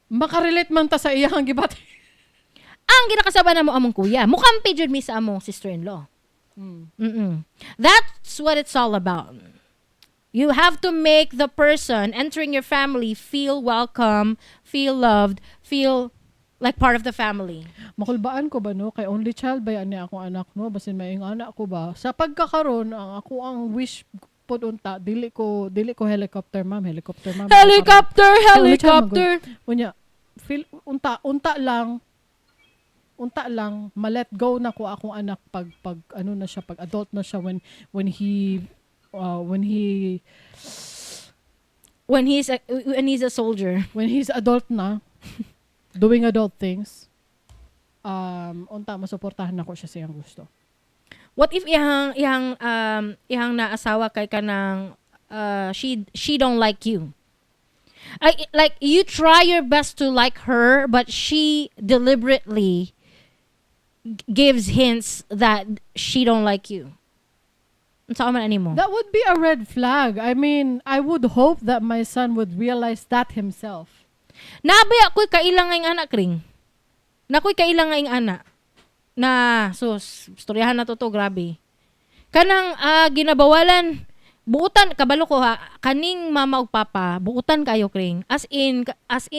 makarelate man ta sa iyang gibati. Ang ginakasaban na mo among kuya. Mukampi jud mi sa among sister-in-law. That's what it's all about. You have to make the person entering your family feel welcome, feel loved, feel like part of the family. Makulbaan ko ba, no, kay only child ba yan ni akong anak, no, basin maing anak ko ba sa pagkakaron ang ako ang wish pod unta dili ko helicopter ma'am, helicopter ma'am. Helicopter, Only child man helicopter. gud. Unya feel unta lang ma-let go na ko akong anak pag ano na siya, pag adult na siya, when he When he's a soldier. When he's adult na doing adult things, unta masuportahan nako siya sa iyang gusto. What if iyang naasawa kay kanang she don't like you? I, like, you try your best to like her, but she deliberately gives hints that she don't like you. Unsa man ani mo? That would be a red flag. I mean, I would hope that my son would realize that himself. Nabaya ko'y kailang nga anak ring. Nakoy kailang nga anak. Na sus, istoryahan na to to, grabe. Kanang ginabawalan buutan kabalo ko ha kaning mama ug papa buutan kayo kring as in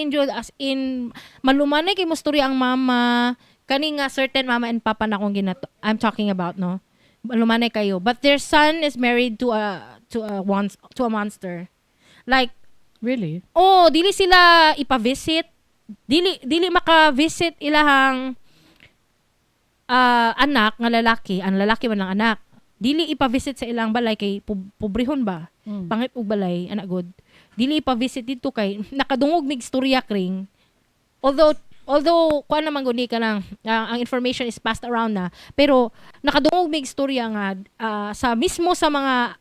jud, as in malumanay kay mo storya ang mama kani nga certain mama and papa na akong ginato I'm talking about, no, malumanay kayo, but their son is married to a monster, like. Really? Oh, dili sila ipa-visit. Dili maka-visit ilahang anak nga lalaki, ang lalaki man lang anak. Dili ipa-visit sa ilang balay kay pobrehon ba? Pangit og balay, anak god. Dili ipa-visit dito kay nakadungog mig istorya kring. Although kuan naman gud ni ka lang ang information is passed around na, pero nakadungog mig istorya nga sa mismo sa mga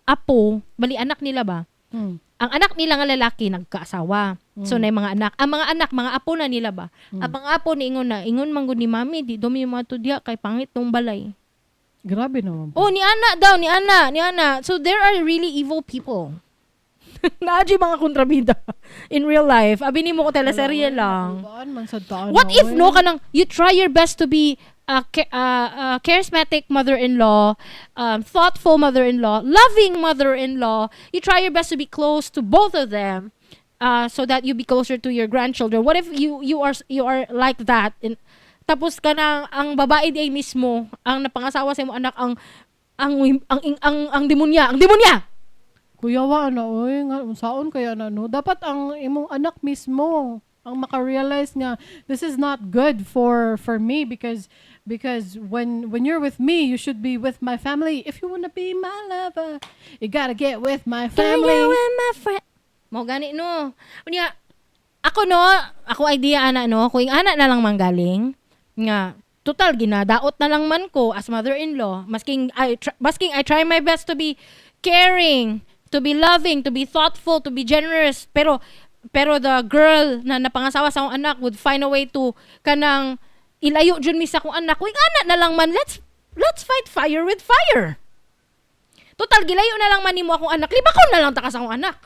apo, bali anak nila ba? Ang anak nila nga lalaki nagkaasawa. So na mga anak. Ang mga anak, mga apo na nila ba? Ang mga apo ni ingon na, ingon man gud ni mami, di dumi yung mga tudya kay pangit tong balay. Grabe naman. Oh, ni ana daw, ni ana, ni ana. So there are really evil people. Naa jud mga kontrabida in real life. Abi nimo ko teleserye lang. Ubaan man sa taan. What if no kanang you try your best to be a charismatic mother-in-law, thoughtful mother-in-law, loving mother-in-law. You try your best to be close to both of them, so that you be closer to your grandchildren. What if you are like that? In, tapos kanang ang babae di ay mismo ang napangasawa sa imong anak ang demonya, ang demonya. Kuyawa na oy, nga unsaon kaya na no? Dapat ang imong anak mismo ang maka-realize nga this is not good for me because when you're with me, you should be with my family. If you wanna be my lover, you gotta get with my family. Gotta get with my friend. Mo gani no. Unya ako no, ako idea ana no, kung yung ana na lang manggaling nga total ginadaot na lang man ko as mother-in-law, masking I try my best to be caring, to be loving, to be thoughtful, to be generous, pero the girl na napangasawa sa akong anak would find a way to kanang ilayo jud mi sa akong anak. Kung anak na lang man, let's fight fire with fire. Total gilayo na lang man nimo akong anak, libakon na lang ta ka sa akong anak.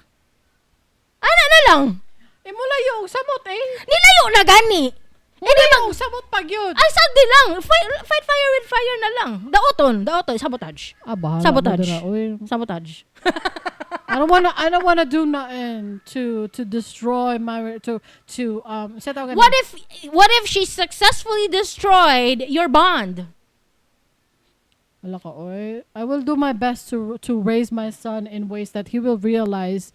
Ana na lang. Imo layo og samot eh. Nilayo na gani. Eh di Layo og samot pag yun. Ay, sadi lang. Fight fire with fire na lang. Daoton, daoton, sabotage. Ah, bahala Sabotage. mo dira, oy. Sabotage. I don't wanna do nothing to destroy my to sa tawag What if she successfully destroyed your bond? Wala ka, oy. I will do my best to raise my son in ways that he will realize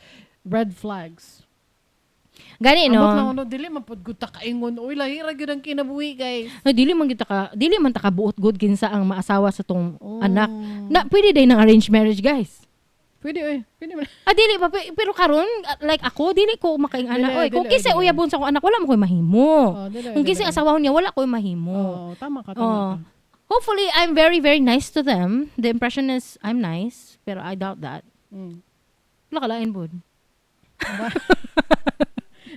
red flags. Gani Amot lang no. ano, dili man pud gud ta kaingon. Oy, lahi ra gyud ang kinabuhi, guys. No, dili man ta ka buot gud kinsa ang maasawa sa tong Oh. anak. Na pwede day ng arranged marriage, guys. Pwede oy, pwede man. Ah, dili pa pero karon like ako dili ko makaing anak Dili, oy. Kung dili, kinsa dili. uyabon sa akong anak wala mo koy mahimo. Oh, dili, Kung dili. kinsa asawahon niya wala koy mahimo. Oh, tama ka, tama Oh. ka. Hopefully I'm very very nice to them. The impression is I'm nice, pero I doubt that. Wala ka lain bod.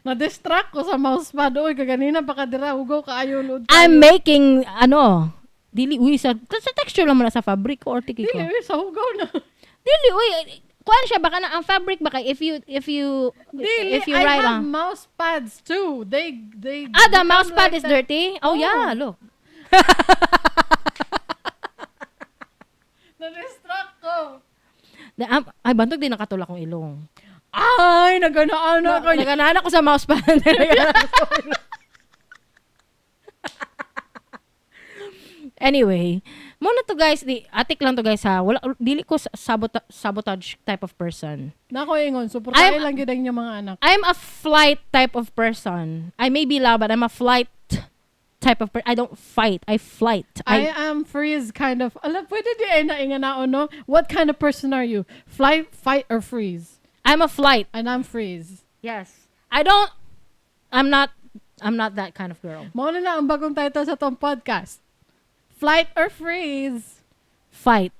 Na-distract ko sa mousepad. Oy, kaganina pa ka dira hugaw kaayo load. I'm making ano, dili uy sa texture lang man na sa fabric or tiki ko. Dili uy, sa hugaw na. Dili uy, kuan siya baka na ang fabric baka if you Dili, if you I write have on. mouse pads too. They Ah, the become mouse pad like is that. dirty? Oh, Oh. yeah, look. Na-distract ko. Ay, bantog din nakatulak kong ilong. Ay, naganaan na ko. Naganahan ako sa mouse pad. Naganahan ako sa ilong. Anyway, muna to guys, di atik lang to guys ha. Wala dili ko sabotage type of person. Nako ingon, suportahin lang gyud ang inyong mga anak. I'm a flight type of person. I may be loud, but I'm a flight type of person. I don't fight. I flight. I am freeze kind of. Alam, pwede di ay nainga no? What kind of person are you? Flight, fight, or freeze? I'm a flight. And I'm freeze. Yes. I don't I'm not that kind of girl. Mao na na ang bagong title sa tong podcast. Flight or freeze? Fight.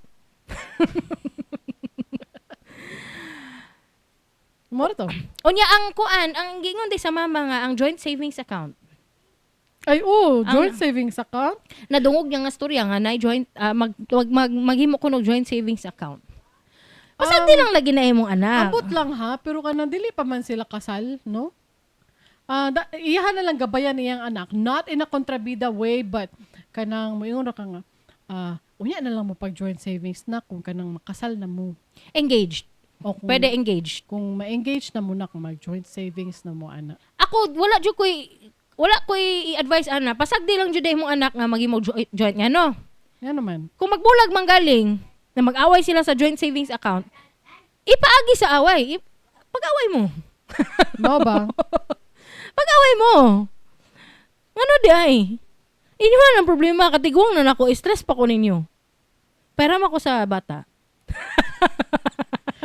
Mao na to. Unya ang kuan, ang giingon di sa mama nga ang joint savings account. Ay, oh, joint savings account? Nadungog niya nga storya nga na joint mag maghimo ko og joint savings account. Pasagdi lang lagi na imong anak. Ambot lang ha, pero kanang dili pa man sila kasal, no? Iyahan na lang gabayan iyang anak, not in a kontrabida way, but kanang moingon ra ka nga, unya na lang mo pag joint savings na kung kanang makasal na mo. Engaged. O kung, Pwede engaged. Kung ma-engage na mo na, kung mag-joint savings na mo, anak. Ako wala ko'y i-advise ana. Pasagdi lang jud imong anak nga maghimo joint nga no. Yan naman. Kung magbulag man galing na mag-away sila sa joint savings account, ipaagi sa away. Pag-away mo. Mao ba? Pag-away mo. Ngano di ay? Inyo ang problema, katiguang na nako, stress pa ko ninyo. Pera ko sa bata.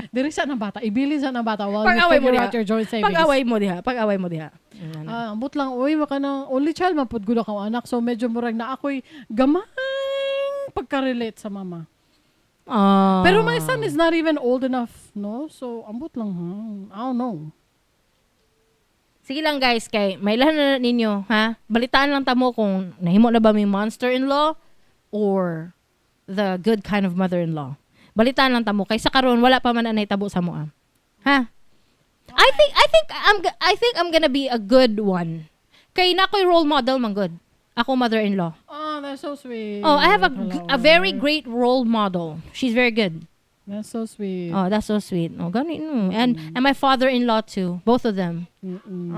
Diri sa ng bata. Ibilin sa ng bata while you Pag-away mo figure diha. out your joint savings. Pag-away mo diha, pag-away mo diha. Ambot lang, uy, maka na, only child, mapud gud akong anak. So, medyo murag na ako'y gamay pagka-relate sa mama. Pero my son is not even old enough, no? So, ambot lang, ha? I don't know. Sige lang guys, kay may na ninyo, ha? Balitaan lang tamo kung nahimo na ba may monster-in-law or the good kind of mother-in-law. Balitaan lang tamo kay sa karon wala pa man anay tabo sa moa. Ha? I think I'm gonna be a good one. Kay na ako'y role model man good. Ako mother-in-law. Oh, that's so sweet. Oh, I have Hello. a very great role model. She's very good. That's so sweet. Oh, that's so sweet. Oh, gani no. And my father-in-law too. Both of them. Mm-mm.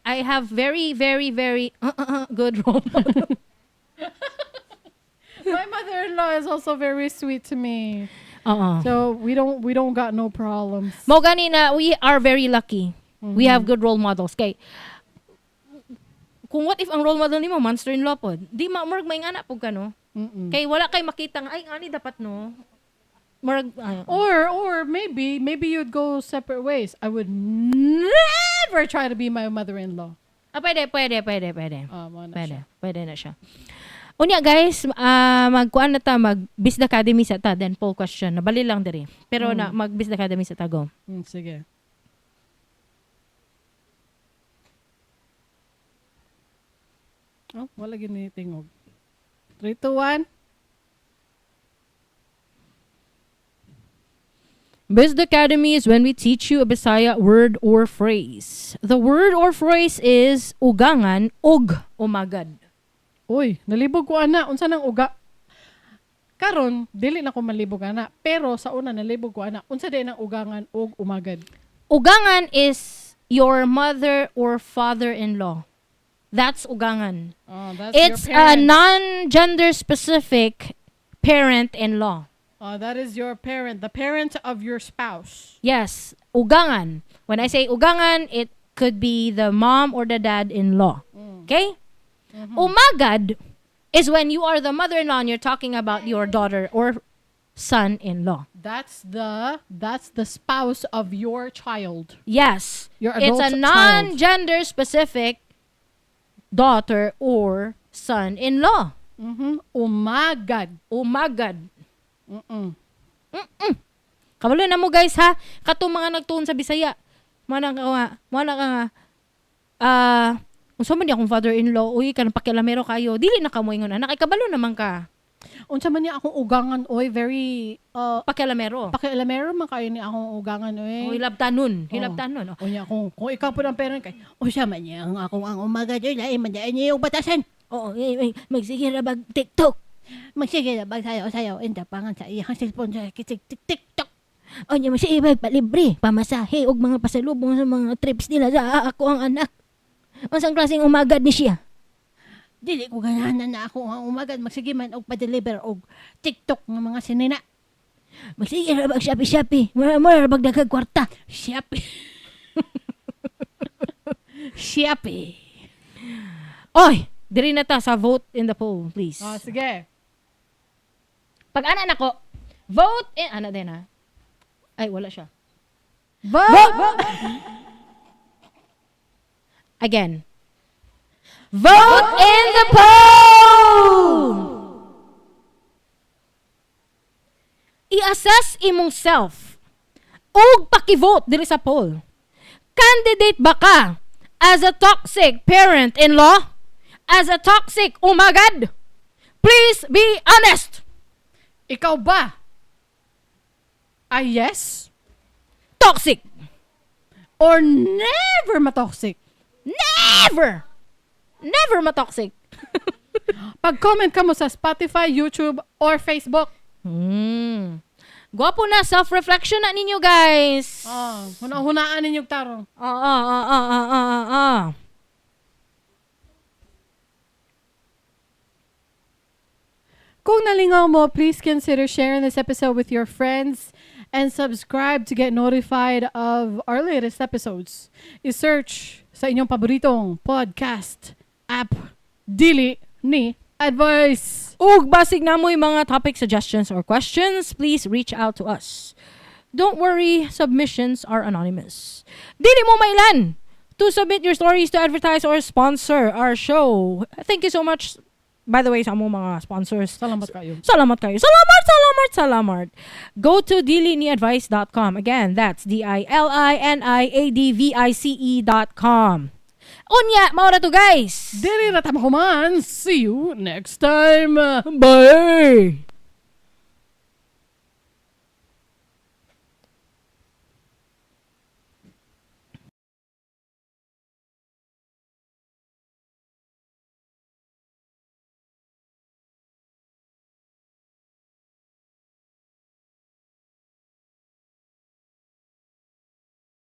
I have very, very, very good role model. My mother-in-law is also very sweet to me. Oo. So we don't got no problems. Mo gani na we are very lucky. We have good role models. Kay kung what if ang role model nimo monster-in-law pod, di ma murag may anak pud ka no. Mm-mm. Kay wala kay makita nga ay ani dapat no. Murag ay, Or maybe you'd go separate ways. I would never try to be my mother-in-law. Ah, pwede, pwede, pwede, pwede. Mo na Pwede, siya. pwede na siya. Unya guys, magkuan na ta mag Business Academy sa ta then poll question. Nabali lang diri. Pero na mag Business Academy sa ta go. Sige. Oh, wala gini tingog. 3, 2, 1. Business Academy is when we teach you a Bisaya word or phrase. The word or phrase is ugangan ug umagad. Uy, nalibog ko ana. Unsa nang uga? Karon, dili na ko malibog ana. Pero sa una nalibog ko ana. Unsa diay nang ugangan ug umagad? Ugangan is your mother or father-in-law. That's ugangan. Oh, that's It's your a parent. non-gender specific parent-in-law. Oh, that is your parent, the parent of your spouse. Yes, ugangan. When I say ugangan, it could be the mom or the dad-in-law. Okay? Umagad is when you are the mother-in-law and you're talking about your daughter or son-in-law. That's the spouse of your child. Yes. Your It's a adult child. non-gender specific daughter or son-in-law. Umagad. Umagad. Mm-mm. Kabalo na mo guys ha. Katong mga nagtuon sa Bisaya. Mana ka nga, mana ka nga. Unsa man di akong father-in-law, uy kanang pakialamero kayo. Dili na ka mo ingon anak, ay kabalo naman ka. Unsa man niya akong ugangan oy, very Pakialamero. Pakialamero man kayo ni akong ugangan oy. O hilabtanon, hilabtanon. Oh. Unya kung ikaw po ng parent kay Unsa man niya ang akong ang umagad oy, lain man diay niyo batasan. Oo, eh, eh, magsige ra bag TikTok. Magsige na bag sayaw-sayaw inda pangan sa iyang cellphone sa kitik tik TikTok. Unya mo siya ibag palibre, pamasahe og mga pasalubong sa mga trips nila sa ako ang anak. Unsang klaseng umagad ni siya? Dili ko ganahan na ako ang umagad magsige man og pa-deliver og TikTok nga mga sinina. Magsige ra bag Shopee Shopee. Mura mura ra bag daghang kwarta. Shopee. Shopee. Oy, diri na ta sa vote in the poll, please. Ah, sige. Pag ana nako, vote in ana din ha. Ay, wala siya. Vote! Again. Vote in the poll! I-assess imong self ug paki-vote diri sa poll. Candidate ba ka as a toxic parent-in-law? as a toxic umagad? Please be honest. Ikaw ba ay yes Toxic. or never matoxic? Never. Never matoxic. Pag-comment ka mo sa Spotify, YouTube, or Facebook. Gwapo na self-reflection na ninyo, guys. Oh, huna-hunaan ninyo tarong. Ah. Kung nalingaw mo, please consider sharing this episode with your friends and subscribe to get notified of our latest episodes. I-search sa inyong paboritong podcast app, Dili Ni Advice. Ug basig na mo'y mga topic suggestions or questions, please reach out to us. Don't worry, submissions are anonymous. Dili mo mailan to submit your stories to advertise or sponsor our show. Thank you so much, by the way, sa among mga sponsors. Salamat kayo. Salamat kayo. Salamat, salamat, salamat. Go to diliniadvice.com. Again, that's diliniadvice.com. Unya, mao ra to, guys. Dili ra ta mahuman. See you next time. Bye!